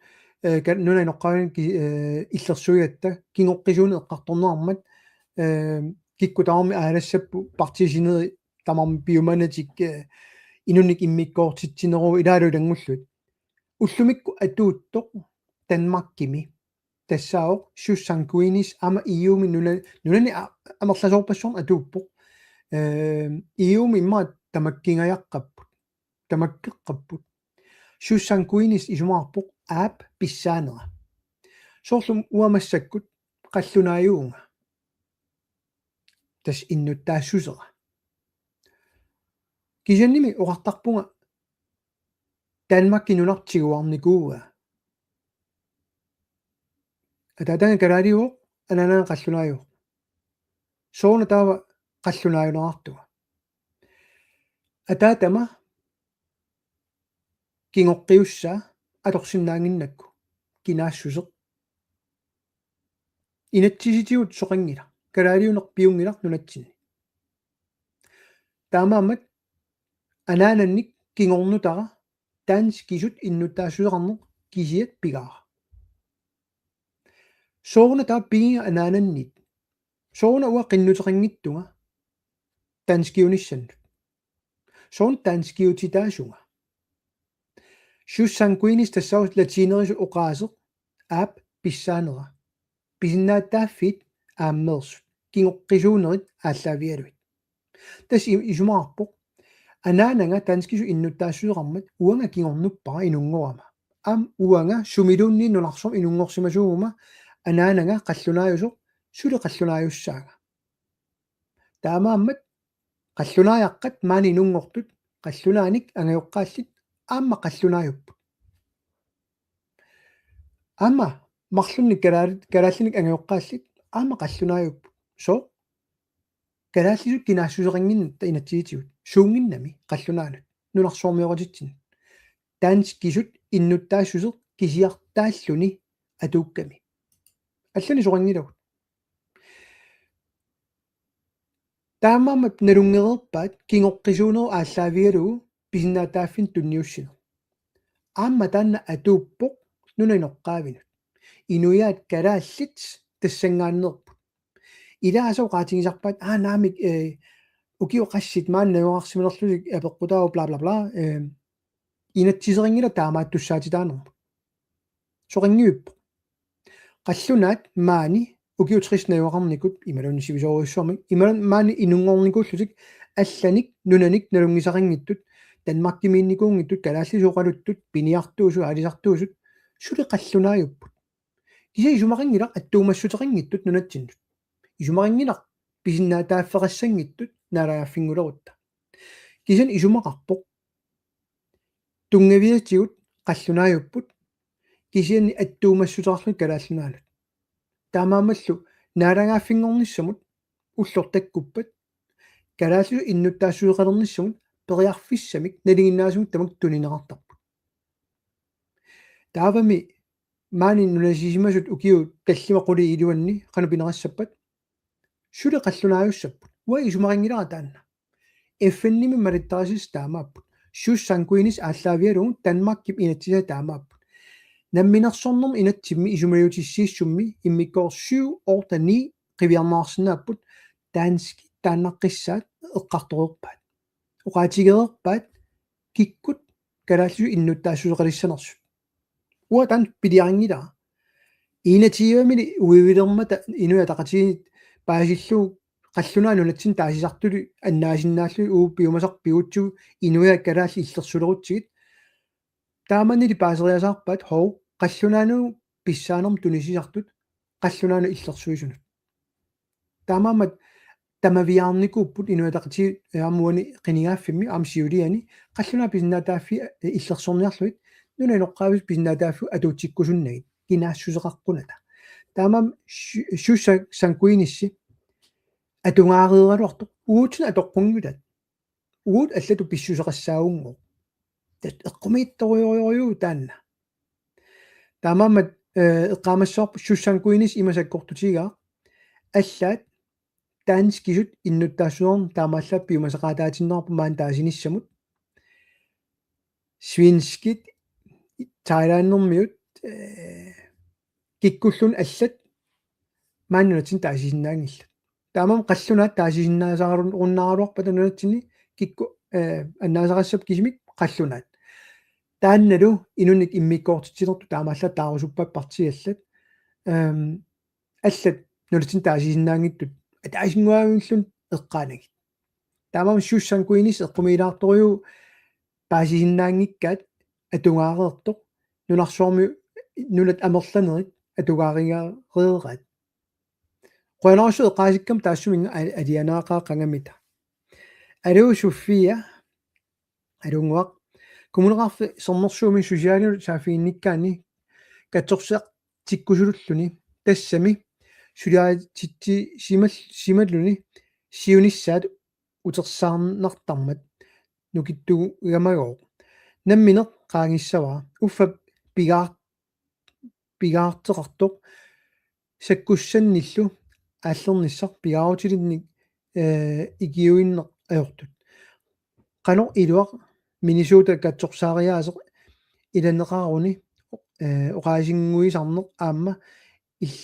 eh, ka-, nunap inoqqaavinik ki-, eh, illersuigatta, kingoqqisuuneq eqqartorneqarmat, eh, kikkut tamarmik aalassapput, partiit sineri tamarmik piumanatik, eh, inunnik immikkoortitsineruvoq ilaalu ilanngullugit. Ullumikkut atuuttoq Danmarkimi tassaavoq jus sanguinis aamma E U-mi nuna-, nunani a-, amerlasoorpassuarnik atuuppoq. Ehm, E U-mi immaqa tamakkingajaqqapput. Tamakkeqqapput. Jus sanguinis isumaqarpoq aap pissaanera. Soorlu uanga massakkut qallunaajuvunga. Tassa innuttaassusera. Kisiannimi oqartarpunga Danmarki nunarput tiguarnikuuaa. Ataataga kalaaliuvoq, anaanaga qallunaajuvoq. Sooruna taava qallunaajunerartunga? Ataatama kingoqqiussaa atorsinnaannginnakku, kinaassuseq. Inatsisitigut soqanngilaq, kalaaliuneq piunngilaq nunatsinni. Taamaammat anaanannik kingornutara danskisut innuttaassuseqarneq kisiat pigaara. Sooruna taava pigiga anaanannit? Sooruna uanga qinnuteqanngitsunga danskiunissannut? Sooruna danskiutitaasunga? Jus sanguinis tassaavoq latinerisut oqaaseq aap pissaanera. Pisinnaatitaaffiit aammeersut. Kingoqqisuunerit aallaavigalugit. Tassa i-, isumaqarpoq. Anaanaga danskisut innuttaassuseqarmat uanga kingornuppara inunngorama. Aamma uanga sumiluunniit nunarsuarmi inunngorsimasuuguma anaanaga qallunaajusoq suli qallunaajussaanga. Taamaammat qallunaajaqqat maani inunngortut, qallunaanik angajoqqaallit aamma qallunaajupput. Aamma marlunnik kalaal-, kalaallinik angajoqqaallit aamma qallunaajupput. Sooq? Kalaallisut kinaassuseqannginnatta inatsisitigut. Suunnginnami qallunaanut nunarsuarmioqatitsinnut. Danskisut innuttaassuseq kisiartaalluni atuukkami. Allanik soqanngilagut. Taamaammat nalunngereerpaat kingoqqisuunerup aallaavigalugu pisinnaatitaaffinnik tunniussineq. Aamma taanna atuuppoq nunap inoqqaavinut. Inuiaat kalaallit tassanngaanneerput. Ilaasa oqaatigisarpaat, aa, naamik, eh, ukiut qassit maani najugaqarsimanerlutik apeqqutaavoq, bla, bla, bla, eh, inatsiseqanngilaq taamaattussaatitaanermut. Soqanngivippoq? Qallunaat maani ukiut tres najugaqarnikut, imaluunniit sivisoorujussuarmik, imaluunniit maani inunngornikuullutik allanik nunanik nalunngisaqanngitsut, Danmarkimiinnikuunngitsut, kalaallisut oqaluttut, piniartuusut, aalisartuusut, suli qallunaajupput. Kisianni isumaqanngilaq attuumassuteqanngitsut nunatsinnut. Isumaqanngilaq pisinnaatitaaffeqassanngitsut naalagaaffinngulerutta. Kisianni isumaqarpoq tunngaviatigut qallunaajupput, kisianni attuumassuteqarluni Kalaallit Nunaannut. Taamaammallu naalagaaffinngornissamut ullortakkuppat kalaallisut innuttaassuseqalernissamut periarfissamik nalinginnaasumik tamakku tunineqartarput. Taavami maani nunasisimasut ukiut tallimat qulit iluanni qanoq pineqassappat suli qallunaajussapput. Uanga isumaqanngilara taanna. F N-imi malittarisassat taamaapput. Jus sanguinis aallaavigalugu Danmarkip inatsisaa taamaapput. Namminersornermi inatsimmi isumaliutissiissummi immikkoortoq syv, otte, ni qiviarneqarsinnaapput danskit taannaqqissaat eqqartoreerpaat. Oqaatigereerpaat kikkut kalaallisut innuttaassuseqalissanersut. Uanga taanna piliarinngilara. Enogtyvemili uivilermata Inuit Ataqatigiit paasillugu qallunaat nunatsinni taasisartutut annaasinnaallugit uagut piumasarput pigutsigu inuiaat kalaallit illersulerutsigit. Taamanili paaseriasaarpaat hov qallunaanut pissaanermut tunisisartut qallunaanut illersuisunut. Taamaammat tamaviaarnikuupput Inuit Ataqatigiit, eh, aamma uani qinigaaffimmi aamma siuliani qallunaat pisinnaatitaaffii, eh, illersorniarlugit nunap inoqqaavisut pisinnaatitaaffii atuutsikkusunnagit kinaassuseqaqqunata. Taamaammat syu-, sjussa sanguinissi atugaareeraluartoq uatsinnut atoqqunngillat. Uagut allatut pissuseqassaagunngooq. Tassa eqqumiitsorujorujuuvoq taanna. Taamaammat, eh, eqqaamassavarput sjussa sanguinis ima sakkortutigaaq. Allaat danskisut innuttaassuseqarneq taamaallaat piumasaqaataatinneqarpoq maani taasinissamut. Svenskit, thailandermiut, eh, kikkulluunniit allat maani nunatsinni taasisinnaanngillat. Taamaammat qallunaat taasisinnaasarunnaaraluarpata nunatsinni kikkut, eh, annaasaqassapput kisimik qallunaat. Taannalu inunnik immikkoortitsinertut taamaallaat taarusuppaat partiit allat. Ehm, allat nunatsinni taasisinnaanngitsut ataasinnguamilluunniit eqqaanagit. Taamaammat sjussa sanguinis eqqumiilaartorujuuvoq paasisinnaanngikkaat atugaareertoq nunarsuarmi nunat amerlanerit atugaareeraat. Qujanarsuaq eqqaasikkama taassuminnga a-, alianaaqaaqangamita. Aluu Sofia, aluunnguaq. Kommuneqarfik Sermersuumi susiaanilu saaffiginnikkaanni katsorsartikkusululluni tassami suliarititsimal-, simalluni siunissaat utersaarnartarmat nukittugamagooq. Nammineq qaangissavara. Uffa pigaar-, pigaarteqartoq sakkussannillu aallernissaq pigaarutilinnik, eh, ikiuinneq ajortut. Qanoq iluaq Minnesota katsorsaariaaseq ilaneqaruni, eh, oqaasinnguisarneq aamma il-,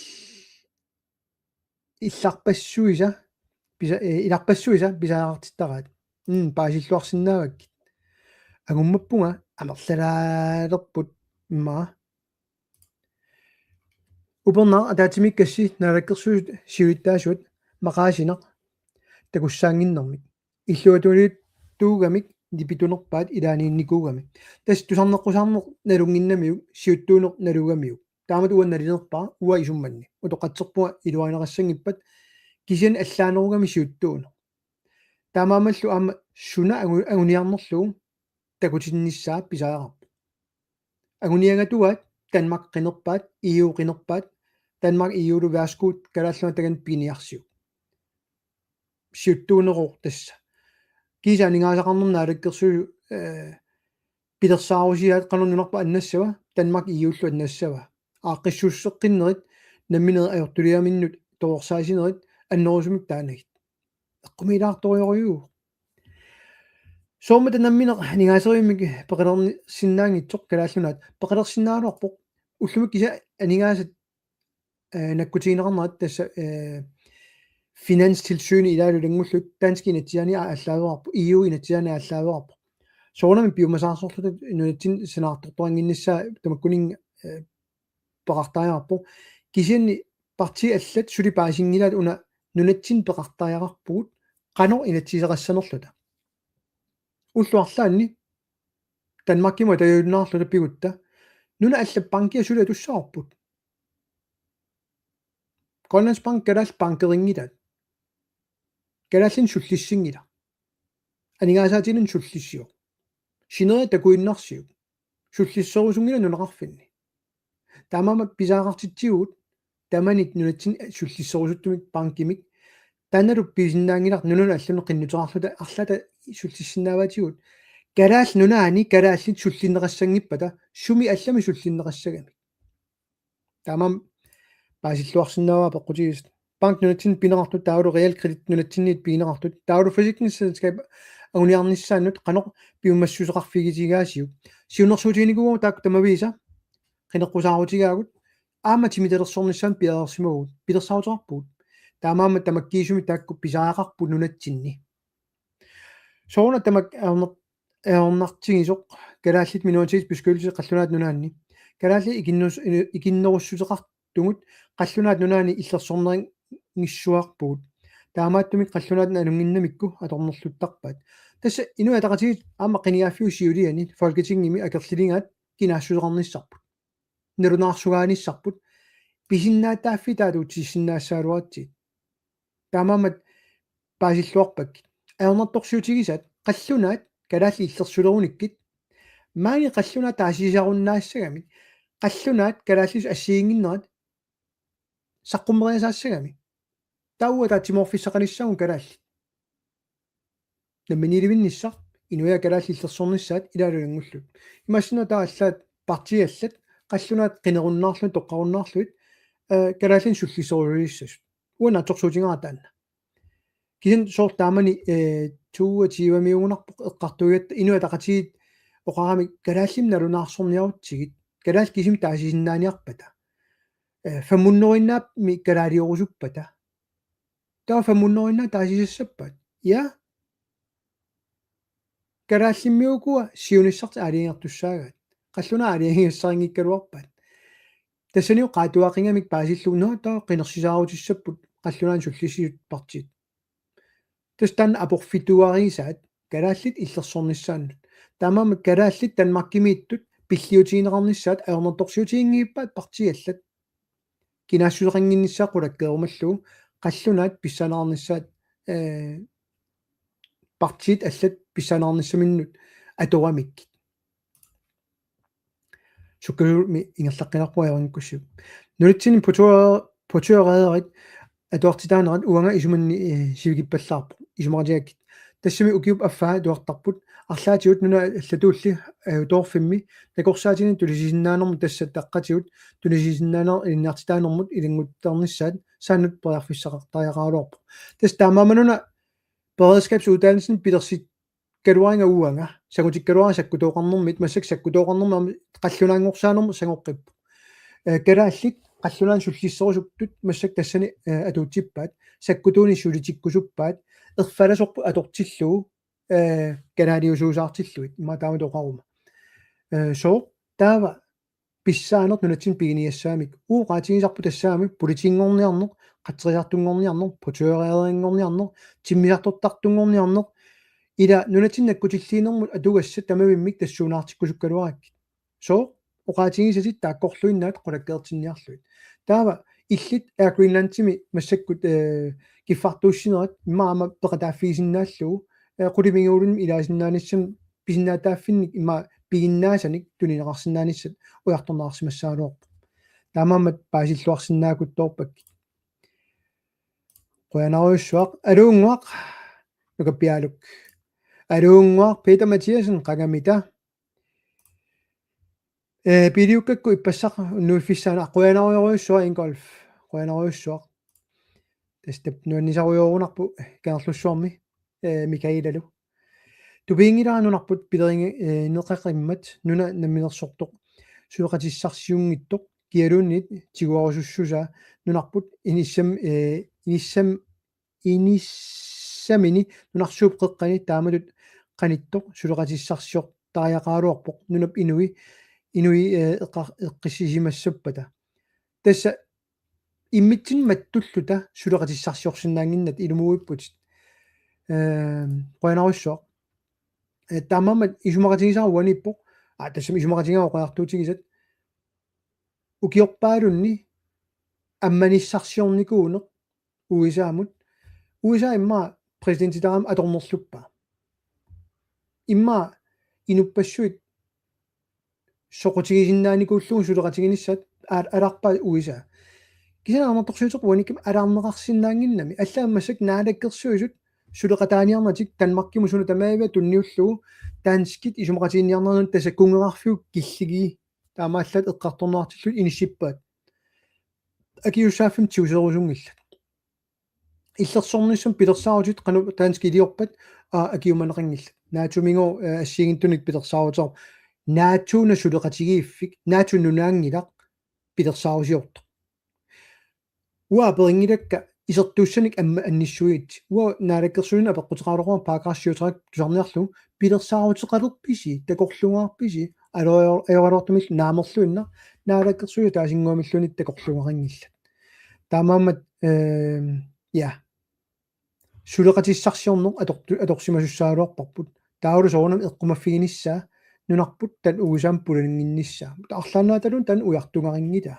illarpassuisa pisa-, eh, ilarpassuisa pisariaqartittaraat. Mm, paasilluarsinnaavakkit. Angummappunga amerlalaalerput immaqa. Upernaaq ataatsimiikkassi naalakkersuisut siulittaasuat maqaasineq takussaannginnermik. Illuatungiliuttuugamik nipitunerpaat ilaaniinnikuugami. Tassa tusarneqqusaarneq nalunnginnamiuk siuttuuneq nalugamiuk. Taamatut uanga nalilerpara uanga isummanni. Utoqqatserpunga iluarineqassanngippat kisianni allaanerugami siuttuuneq. Taamaammallu aamma suna angu-, anguniarnerlugu takutinnissaa pisariaqarpoq. Anguniagatuaat Danmark qinerpaat, E U qinerpaat, Danmark E U-lu værsgo, Kalaallit Nunaat takanna piginiarsiuk. Siuttuuneroq tassa. Kiisa aningaasaqarnermut naalakkersuisut, eh, pilersaarusiaat qanoq nunarput annassava, Danmark E U-llu annassava. Aaqqissuusseqqinnerit, nammineq ajortuliaminnut toorsaasinerit, annerusumik taanagit. Eqqumiilaartorujorujuuvoq. Soormita nammineq aningaaserivimmik peqalersinnaanngitsoq Kalaallit Nunaat. Peqalersinnaagaluarpoq. Ullumi kisianni aningaasat, eh, nakkutigineqarnerat tassa, eh, Finanstilsyni ilaalu ilanngullugu danskit inatsisaanni aallaaveqarpoq, E U inatsisaanni aallaaveqarpoq. Soorunami piumasaarsorluta nunatsinni sanaartortoqannginnissaa tamakkuninnga, eh, peqartariaqarpoq. Kisianni partiit allat suli paasinngilaat una nunatsinni peqartariaqarpugut qanoq inatsiseqassanerluta. Ullut arlaanni Danmarkimut atajunnaarluta pigutta nunat allat bankia suli atussavarput. Grønlandsbank kalaallit bankerinngilaat. Kalaallinik sullissinngilaq. Aningaasaatinik sullissivoq. Sineriak takuinnarsiuk. Sullisserusunngilaq nunaqarfinni. Taamaammat pisariaqartitsivugut tamanit nunatsinni sullisserusuttumik bankimik. Taannalu pisinnaanngilaq nunanut allanut qinnuteqarluta arlaata sullissinnaavaatigut. Kalaallit Nunaanni kalaallit sullinneqassanngippata sumi allamik sullinneqassagami. Taamaammat paasilluarsinnaavara peqqutigisat. Bank nunatsinni pineqartut taavalu realkredit nunatsinniit pineqartut taavalu forsikringsselskab anguniarnissaannut qanoq piumassuseqarfigitigaasiuk. Siunnersuutiginikuuara taakku tamaviisa qineqqusaarutigaagut aamma timitalersornissaanut piareersimavugut pilersaaruteqarpugut. Taamaammat tamakkiisumik taakku pisariaqarput nunatsinni. Sooruna tamakku ajornar-, ajornartigisoq kalaallit minoritetsbeskyttelse Qallunaat Nunaanni. Kalaallit ikinnus-, ikinnerussuteqartugut Qallunaat Nunaanni illersornerinngitsuarpugut. Taamaattumik qallunaat nalunnginnamikku atornerluttarpaat. Tassa Inuit Ataqatigiit aamma qinigaaffiup siuliani Folketingimi akerligaat kinaassuseqarnissarput. Nalunaarsugaanissarput pisinnaatitaaffiit taatuutissinnaassagaluaratsigit. Taamaammat paasilluarpakkit. Ajornartorsiutigisaat qallunaat kalaallit illersulerunikkit. Maani qallunaat taasisarunnaassagamik. Qallunaat kalaallisut assigiinnginnerat saqqummeriasaassagami. Taava ataatsimoorfissaqalissaagut kalaallit. Namminiilivinnissaq, inuiaat kalaallit illersornissaat ilaalu ilanngullugu. Imaassinnaavoq taava allaat partiit allat, qallunaat qinerunnaarlugit, toqqarunnaarlugit, eh, kalaallinik sullisserusulissasut. Uanga naatsorsuutigaara taanna. Kisianni soorlu taamani, eh, toogtyvemiugunarpoq eqqartuigatta Inuit Ataqatigiit oqaramik kalaallimmi nalunaarsorniarutsigit. Kalaallit kisimik taasisinnaaniarpata. Eh, femhundredeinnaamik kalaaliorusuppata. Taava femhundredeinnaat taasisassappat. Ja. Kalaallimmi ukua siunissartik aalajangertussaagaat. Qallunaat aalajangigassarinngikkaluarpaat. Tassanilu qaatuaqigamik paasillugu, nå, taava qinersisaarutissapput qallunaanut sullissisut partiit. Tassa taanna aporfituarisaat kalaallit illersornissaannut. Taamaammat kalaallit Danmarkimiittut pilliutigineqarnissaat ajornartorsiutiginngippaat partiit allat. Kinaassuseqannginnissaa qulakkeerumallugu qallunaat pissaaneqarnissaat, eh, partiit allat pissaaneqarnissaminnut atoramikkit. Sukkasuumik ingerlaqqinarpunga ajunngikkussiuk. Nunatsinni portør-, portørrederit atuartitaanerat uanga isumanni, eh, sivikippallaarpoq. Isumaqatigiikkit. Tassami ukiup affaa atuartarput. Arlaatigut nunat allatuulli, eh, ajutoorfimmi nakorsaatini tunisisinnaanermut tassa taqqatigut tunisisinnaaneq ilinniartitaanermut ilannguttarnissaat saannut periarfissaqartariaqaraluarpoq. Tassa taamaammat una beredskabsuddannelsen pilersikkaluariga uanga, sangutikkaluariga sakkutooqarnermit, massakkut sakkutooqarnermit aamma qallunaanngorsaanermut sangoqqippoq. Eh, kalaallit qallunaanut sullisserusuttut massakkut tassani, eh, atuutsippaat, sakkutuunik sulitikkusuppaat, erfalasorput atortillugu, eh, kanaaliusuusaartillugit, immaqa taamatut oqaruma. Eh, sooq taava pissaaneq nunatsinni piginiassagamikku. Uagut oqaatigisarput tassami politiinngorniarneq, qatserisartunngorniarneq, portørrederinngorniarneq, timmisartortartunngorniarneq, ila nunatsinni nakkutilliinermut atugassat tamavimmik tassuunaartikkusukkaluarakkit. Sooq oqaatigisatit taakkorluinnaat qulakkeertinniarlugit. Taava illit Air Greenlandimi massakkut, eh, kiffartuussinerat immaqa aamma peqataaffigisinnaallugu, eh, qulimiguulluni ilaasinnaanissamut pisinnaatitaaffinnik immaqa piginnaasanik tunineqarsinnaanissat ujartorneqarsimassagaluarpoq. Taamaammat paasilluarsinnaakuttoorpakkit. Qujanarujussuaq, aluunnguaq, nukappiaruk. Aluunnguaq, Peter Mathiassen, qangamita. Eh, piiliukkakku ippassaq nuiffissaana, qujanarujorujussuaq Ingolf, qujanarujussuaq. Tassa tap nuannisarujoorunarpoq Kangerlussuarmi, eh, Mikaelalu. Tupiginngilara nunarput pileringi-, eh, neqeqimmat nuna namminersortoq suleqatissarsiunngitsoq kialuunniit tiguarusussusaa nunarput inissam-, eh, inissam-, inissamini nunarsuup qeqqani taamatut qanittoq suleqatissarsiortariaqaraluarpoq nunap inui, inui, eh, eqqa-, eqqissisimassappata. Tassa immitsinnut mattulluta suleqatissarsiorsinnaannginnatta ilumuuipputit. Ehm, qujanarujussuaq. Eh, taamaammat isumaqatigisara uaniippoq. Aa, tassami isumaqatigaara oqariartuutigisat. Ukiorpaalunni ammanissarsiornikuuneq U S A-mut. U S A immaqa præsidentitarami atornerluppaa. Immaqa inuppassuit soqutigisinnaanikuullugu suleqatiginissaat Al-, alarpaa U S A. Kisianni aamma torsuuteq uanikkami alarneqarsinnaannginnami. Allaat massakkut naalakkersuisut suleqataaniarnatik Danmarkimut suna tamaaviat tunniullugu danskit isumaqatiginninniarneranut tassa kunngeqarfiup killigi taamaallaat eqqartorneqartillugu inissippaat. Akisussaaffimmik tiguserusunngillat. Illersornissamut pilersaarutit qanoq danskit iliorpat, aa, akiumaneqanngillat. NATO-minngaanniit, eh, assigiinngitsunik pilersaaruteqarpoq. NATO-na suleqatigiiffik, NATO nunaanngilaq, pilersaarusiortoq. Uanga aperinngilakka isertuussanik aamma annissuit. Uanga naalakkersuisunut apeqquteqarluarama paragraf syvogtredive tusarniarlugu pilersaaruteqalerpisi, takorluugaarpisi, alorior-, ajoraluartumillu naamerluinnaq, naalakkersuisut ataasinnguamilluunniit takorluugaqanngillat. Taamaammat, ehm, ja. Suleqatissarsiorneq atortu-, atorsimasussagaluarparput. Taavalu soorunami eqqumaffiginissaa nunarput taanna U S A-mut pulannginnissaa. Arlaannaataluunniit taanna ujartugarinngilaa.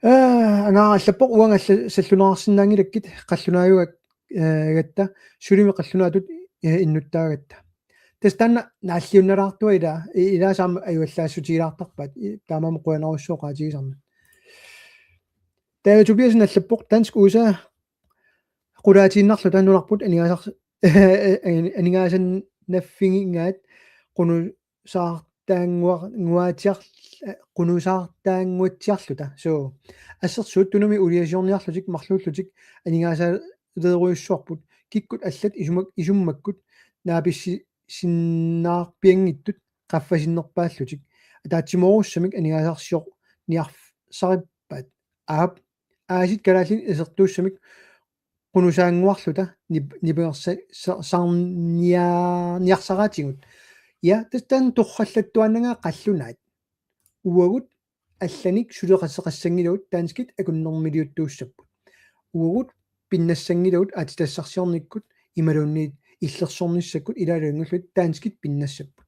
Aa, angaara allappoq uanga alla-, salluneqarsinnaanngilakkit qallunaajuga-, eh, -gatta sulimi qallunaatut, eh, innuttaagatta. Tassa taanna naalliunnalaartua ilaa, i-, ilaasa aamma ajuallaassutigilaartarpaat, i-, taamaammat qujanarsuaq oqaatigisannut. David Tobiassen allappoq dansk U S A qulaatiinnarluta nunarput aningaasar-, aningaasannaaffigigaat qunusaartaannguar-, qunusaartaannguatsiarluta. So, assersuut Tunumi uuliasiorniarlutik marluullutik aningaasaleerujussuarput kikkut allat isumak-, isummakkut naapissi-, -sinnaarpianngitsut qaffasinnerpaallutik. Ataatsimoorussamik aningaasarsiorniarsarippaat. Aap, aasiit kalaallit isertuussamik qunusaannguarluta nip-, nipangersa-, sa-, sarnia-, -niarsaraatigut. Ja, tassa taanna torrallattuaannagaat qallunaat. Uagut allanik suleqateqassanngilagut danskit akunnermiliuttuussapput. Uagut pinnassanngilagut aatsitassarsiornikkut imaluunniit illersornissakkut ilaalu ilanngullugit danskit pinnassapput.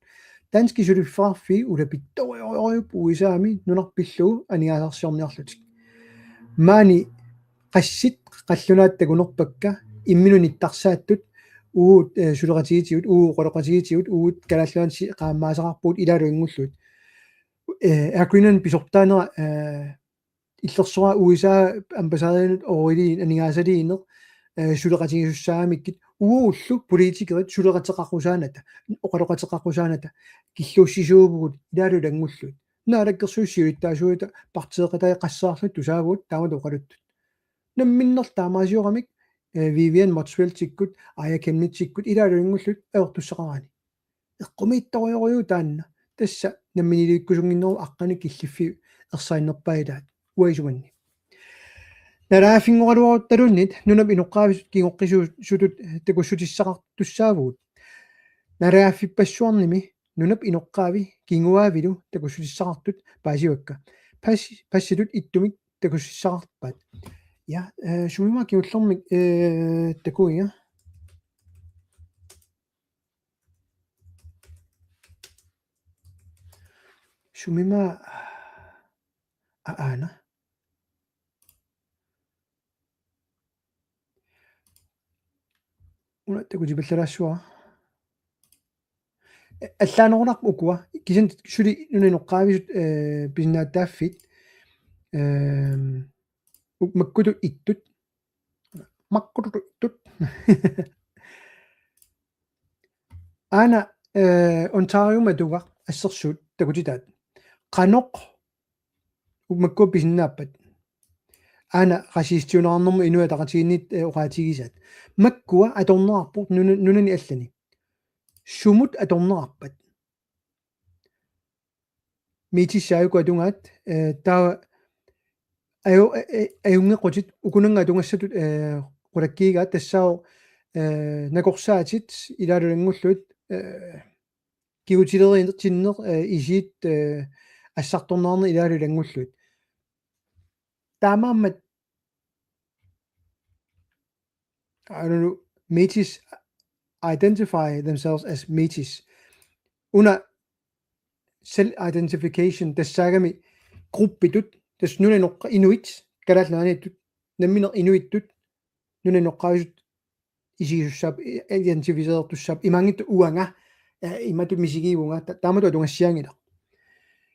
Danskit suliffeqarfiit ulapittorujorujussuupput U S A-mi nunarput pillugu aningaasarsiorniarlutik. Maani qassit qallunaat takunerpakka imminut nittarsaattut uagut, eh, suleqatigiitigut, uagut oqaloqatigiitigut, uagut Kalaallit Nunaanni si-, qaammaasaqarpugut ilaalu ilanngullugit. Eh, Air Greenland pisortaanera, eh, illersoraa U S A ambassadørinut ooriliin aningaasaliineq, eh, suleqatigisussaagamikkit uagullu politikerit suleqateqaqqusaanata, oqaloqateqaqqusaanata, killuussisuuvugut ilaalu ilanngullugit. Naalakkersuisut siulittaasuata partiiqatai qasseerlutik tusaavugut taamatut oqaluttut. Namminnerlu taamaasioramik, eh, Vivian Motzfeldtikkut, Aaja Chemnitzikkut ilaalu ilanngullugit ajortussaqaraanni. Eqqumiitsorujorujuuvoq taanna. Tassa namminiilivikkusunnginneruvoq aqqaneq-killiffiit ersarinnerpaat ilaat. Uanga isumanni. Naalagaaffinngoraluaruttaluunniit nunap inoqqaavisut kingoqqisuusutut takussutissaqartussaavugut. Naalagaaffippassuarnimi nunap inoqqaavi kinguaavilu takussutissaqartut paasivakka. Pas-, passitut ittumik takussutissaqarpaat. Ja, eh, sumimut kingullermik, eh, takuiga. Sumimut a-, aana. Una takutipallalaassuara. Allaanerunarpoq ukua. Kisianni suli nunap inoqqaavisut, eh, pisinnaatitaaffii. Ehm, uk-, makkutut ittut. Makkutut ittut. Aana, eh, Ontariomut atugaq assersuut takutitaat. Qanoq makkua pisinnaappat. Aana racistiunerarnermut Inuit Ataqatigiinniit, eh, oqaatigisaat. Makkua atorneqarput nuna-, nunani allani. Sumut atorneqarpat. Métis-it aajuku atugaat, eh, taava aju-, eh, eh, ajunngequtit ukunannga atugassatut, eh, qulakkiigaat tassaavoq, eh, nakorsaatit ilaalu ilanngullugit, eh, kigutileriinnertinneq, eh, isiit, eh, assartorneqarneq ilaalu ilanngullugit. Taamaammat, I don't know, Métis identify themselves as Métis. Una self-identification tassaagami gruppitut, tassa nunap inoqqa-, inuit, Kalaallit Nunaanniittut, namminneq inuittut, nunap inoqqaavisut isigisussaap, i-, identificerertussaap, imaanngitsoq uanga, eh, imatut misigivunga, ta-, taamatut atugassiaanngilaq.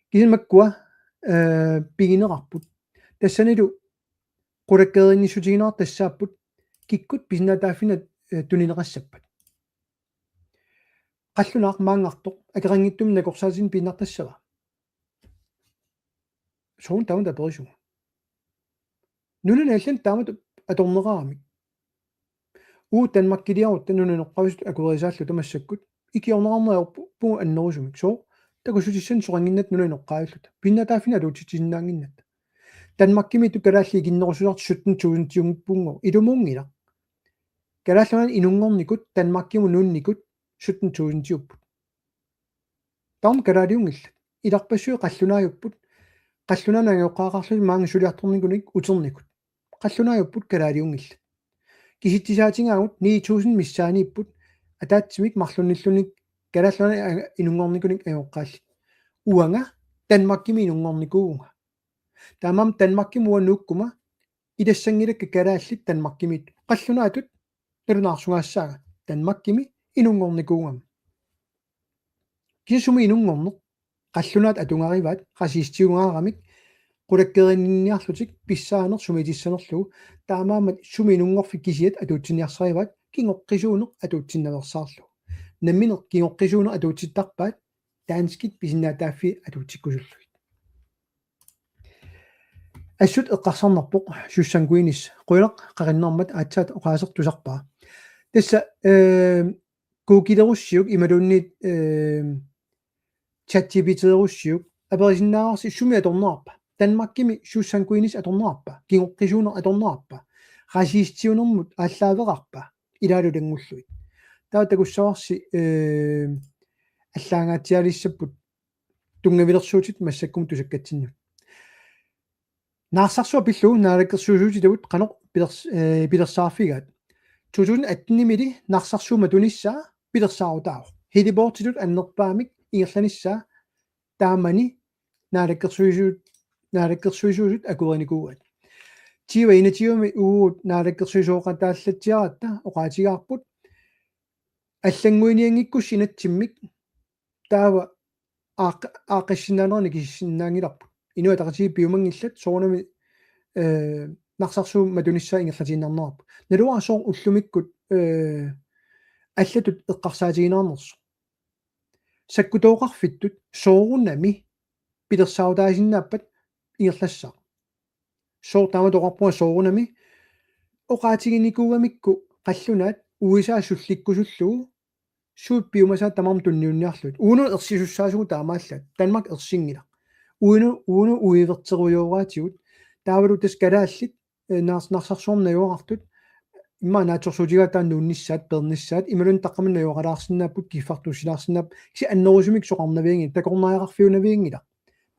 Kisianni makkua, eh, pigineqarput. Tassanilu qulakkeerinnissutigineqartut tassaapput kikkut pisinnaatitaaffinnut, eh, tunineqassappat. Qallunaaq maanngartoq akeqanngitsumik nakorsaatinik piinnartassava? Soorunami taama aperisugut. Nunani allani taamatut atorneqaramik. Uagut Danmarkiliarutta nunap inoqqaavisut akuerisaalluta massakkut ikiorneqarneq ajorpugut annerusumik. Sooq? Takussutissat soqannginnatta nunap inoqqaavilluta. Pisinnaatitaaffinnut atuutsitsisinnaannginnatta. Danmarkimiittut kalaallit ikinnerusulaartut sytten tusindiunngippunngooq. Ilumuunngilaq. Kalaallit Nunaanni inunngornikut Danmarkimut nuunnikut sytten tusindiupput. Taama kalaaliunngillat. Ilarpassui qallunaajupput. Qallunaanut angajoqqaaqarlutik maanga suliartornikunik uternikut. Qallunaajupput, kalaaliunngillat. Kisitsisaatigaavut ni tusind missaaniipput ataatsimik marlunnilluunniit Kalaallit Nunaanni inunngornikunik angajoqqaallit. Uanga Danmarkimi inunngornikuuvunga. Taamaammat Danmarkimut uanga nuukkuma ilassanngilakka kalaallit Danmarkimiittut. Qallunaatut nalunaarsugaassaagut Danmarkimi inunngornikuugamik. Kisianni sumi inunngorneq? Qallunaat atugarivaat racistiugaaramik qulakkeerinniarlutik pissaaneq sumiitissanerlugu, taamaammat sumi inunngorfik kisiat atuutsinniarsarivaat kingoqqisuuneq atuutsinnaveersaarlugu. Nammineq kingoqqisuuneq atuutsittarpaat danskit pisinnaatitaaffii atuutsikkusullugit. Assut eqqarsarnarpoq Susan Queenis. Qujanaq qaqinnarmat aatsaat oqaaseq tusarpara. Tassa, eh, Googlerussiuk imaluunniit, eh, ChatGPT-russiuk aperisinnaavarsi sumi atornerarpa. Danmarkimi Susan Queenis atornerarpa. Kingoqqisuuneq atornerarpa. Racistiunermut aallaaveqarpa. Ilaalu ilanngullugit. Taava takussavarsi, eh, allaangaatsiaalissapput tunngavilersuutit massakkumut tusakkatsinnut. Narsarsuaq pillugu naalakkersuisuutitavut qanoq pilers-, eh, pilersaarfigaat. To tusind atten-imili Narsarsuup matunissaa pilersaarutaavoq. Heliportitut annerpaamik ingerlanissaa taamani naalakkersuisuut-, naalakkersuisuusut akuerinikuuaat. Tyve enogtyve-mi uagut naalakkersuisooqataallatsiaratta oqaatigaarput allannguinianngikkussi inatsimmik taava aaq-, aaqqissinnaanerani kisissinnaanngilarput. Inuit Ataqatigiit piumanngillat soorunami, eh, Narsarsuup matunissaa ingerlatiinnarnerarput. Naluara sooq ullumikkut, eh, allatut eqqarsaatigineqarnersoq. Sakkutooqarfittut soorunami pilersaarutaasinnaapput ingerlassaaq. Sooq? Taamatut oqarpunga soorunami oqaatiginikuugamikku qallunaat U S A sullikkusullugu suut piumasaat tamarmik tunniunniarlugit. Uunga ersisussaasugut taamaallaat. Danmark ersinngilaq. Uunga, uunga uiverterujoraatigut. Taavalu tassa kalaallit, eh, Nars-, Narsarsuarmi najugaqartut immaqa naatsorsuutigaat taanna nuunnissaat, peernissaat, imaluunniit taqqamani najugaqalaarsinnaapput, kiffartuussilaarsinnaapput, kisianni annerusumik soqarnavianngilaq, takornariaqarfiunavianngilaq.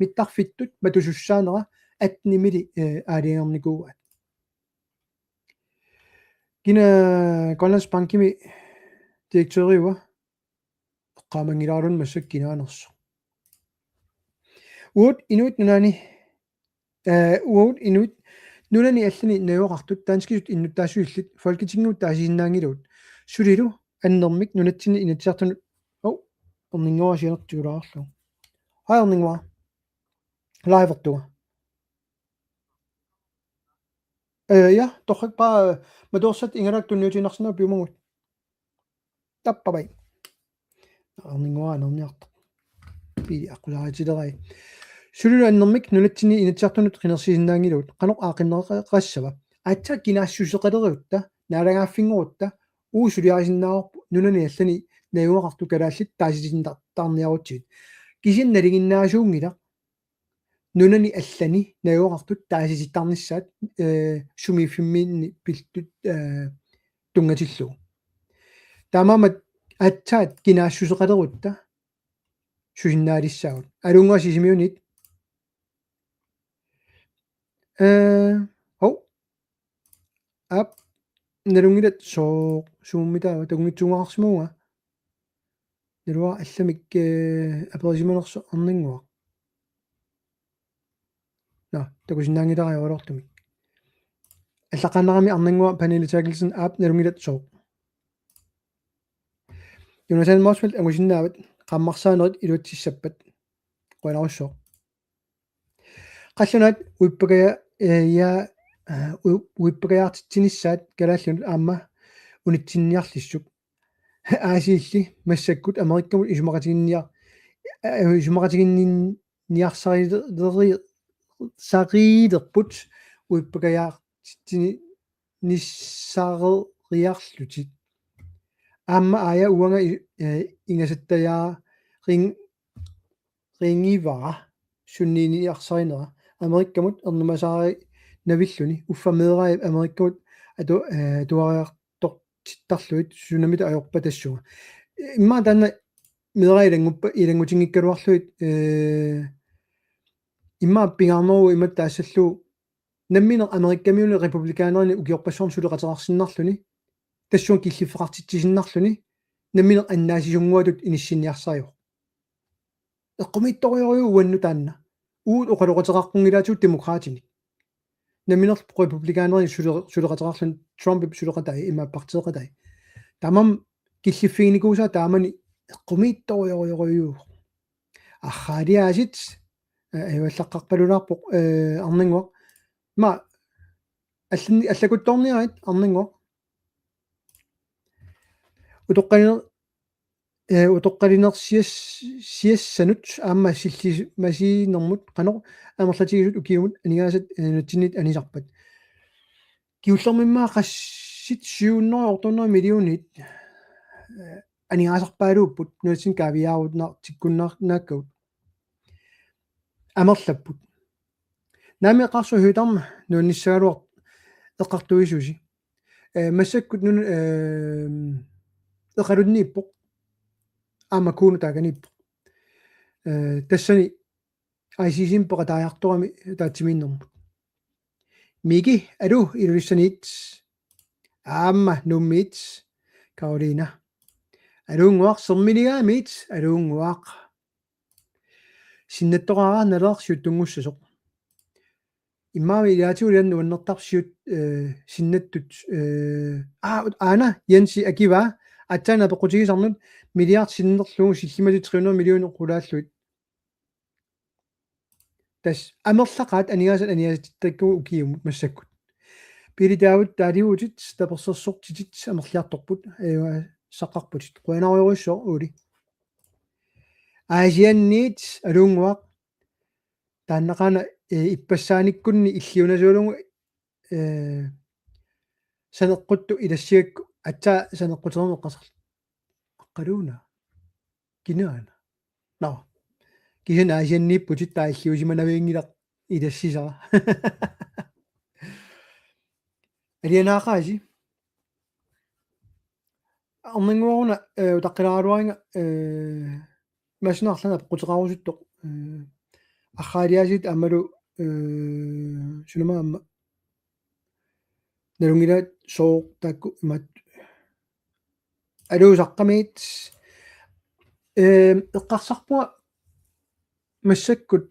Mittarfittut matusussaanera atten-imili, eh, aalajangernikuuaat. Kina Grønlandsbankimi direktøriua? Eqqaamanngilaarluni massakkut kinaanersoq. Uagut Inuit Nunaanni, eh, uagut Inuit Nunaanni allani najugaqartut danskisut innuttaassusillit Folketingimut taasisinnaanngilagut. Sulilu annermik nunatsinni Inatsisartunut, oh, Erninnguaq sianertulaarlugu. Hej Erninnguaq. Livertunga. Eh, ja, torrak paa, eh, matuersat igalaat tunniutiinnarsinnaavoq piumaguit. Tappavai. Erninnguaq anerniartoq. Pili aqqusaaritilerai. Sulilu annermik nunatsinni Inatsisartunut qinersisinnaanngilagut. Qanoq aaqqinneqassava? Aatsaat kinaassuseqaleriutta, naalagaaffinngorutta, uagut suliarisinnaavarput nunani allani najugaqartut kalaallit taasitintarniarutsigit. Kisianni nalinginnaasuunngilaq nunani allani najugaqartut taasitittarnissaat, eh, sumiiffimminni pillugu, eh, tunngatillugu. Taamaammat aatsaat kinaassuseqalerutta susinnaalissaagut. Aluunnguaq Sisimiunit. Eh, hov. Aap, nalunngilat sooq, sumummi taava, takunngitsuugaqarsimavunga. Naluara allamik, eh, aperisimanersoq Erninnguaq. Nå, takusinnaanngilara ajoraluartumik. Allaqqaannarami Erninnguaq Pernille Terkelsen, aap, nalunngilat sooq. Jonathan Motzfeldt angusinnaavat, qaammarsaanerit iluatsissappat. Qujanarsuaq. Qallunaat uippakaja-, eh, ja, eh, u-, uippakajaartitsinissaat kalaallinut aamma unitsinniarlissuk. Aasiilli massakkut Amerikkamut isumaqatiginniar-, eh, isumaqatiginniarsarileri-, sariilerput uippakajaartitsini-, nissareriarlutik. Aamma aaja uanga i-, eh, ingasattajaarinngilara sunniiniarsarineq. Amerikkamut ernumasaari navilluni uffa meeraajap Amerikkamut atu-, eh, atuariartortittarlugit sunamita ajorpa tassunga. Immaqa taanna meeraaja ilannguppa-, ilanngutinngikkaluarlugit, eh, immaqa pingaarneruvoq imatut taassallugu nammineq Amerikkamiunit republikanerini ukiorpassuarni suleqateqarsinnarluni, tassunga killiffeqartitsisinnarluni, nammineq annaasisunnguatut inissinniarsarivoq. Eqqumiitsorujorujuuvoq uannut taanna. Uagut oqaloqateqaqqunngilaatigut Demokraatinik. Nammineq republikanerini sule-, suleqateqarluni Trumpip suleqatai ima partiiqatai. Taamaammat killiffiginikuusaa taamani eqqumiitsorujorujorujuuvoq. Arraaliaasit, eh, ajuallaqqarpalulaarpoq, eh, Arnannguaq. Ima allan-, allakuttorniarit Arnannguaq. Utoqqaliner-, eh, utoqqalinersias-, siassanut aamma sillimasiinermut qanoq amerlatigisut ukiumut aningaasat, eh, nunatsinnit anisarpat. Kingullermimmaa qassit syv hundrede otte hundrede millionit, eh, aningaasarpaaluupput nunatsinni kaaviiaarunnaartikkunnaarnaakkagut. Amerlapput. Naamik eqqarsut Høegh-Dam nuannissagaluartoq eqqartuisuusi. Eh, massakkut nuna, eh, eqalunniippoq. Aamma Kuno taakaniippoq. Eh, tassani I C C-mi peqataajartorami ataatsimiinnermut. Miki, aluu, Ilulissaniit. Aamma Nuummiit. Karoliina. Aluunnguaq, Sermiligaamiit. Aluunnguaq. Sinnattoqaara Naleraq siuttunngussasoq. Immaqa ilaatigut ilaanni nuannertarpoq siut, eh, sinnattut, eh, aa, ut-, aana, Jensi akivaa, aatsaat apeqqutigisannut milliard sinnerlugu sillimmatit tre hundrede millioner qulaallugit. Tassa amerlaqaat aningaasat aningaasatittakkagut ukiumut massakkut. Pele David taaliuutit tapersersortitit amerliartorput, eh, saqqarputit. Qujanarujorujussuaq Uuli. Aasianniit, Aluunnguaq, taannaqaana, eh, ippassaaniikkunni illiunasuulugu, eh, saneqquttut ilassigakku aatsaat saneqqutereerneq eqqarsarlugu. Aqqaluuna. Kinaana. Nå. Kisianni Aasianniipputit taava illiusimanavianngilaq ilassisara. Alianaaqaasi. Arnannguaq una, eh, utaqqilaaraluariga, eh, imaassinnaavoq arlaannik apeqquteqarusuttoq, eh, arraaliaasit aammalu, eh, sunama aamma. Nalunngilaat sooq taakku imaat. Aluu Saqqamiit. Eh, eqqarsarpunga massakkut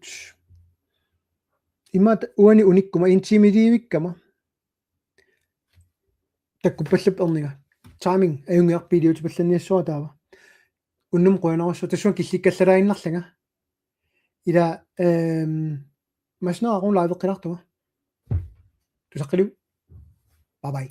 imaat uani unikkuma en time-liivikkama. Takkuppallappoq erniga. Timing, ajunngilarput iliuutipallanniassavara taava. Unnummut qujanarsuaq tassunga killikkallalaaginnarlanga. Ila, ehm, imaassinnaavoq aqagu liveqqilaartunga. Tusaqqillugu. Bye bye.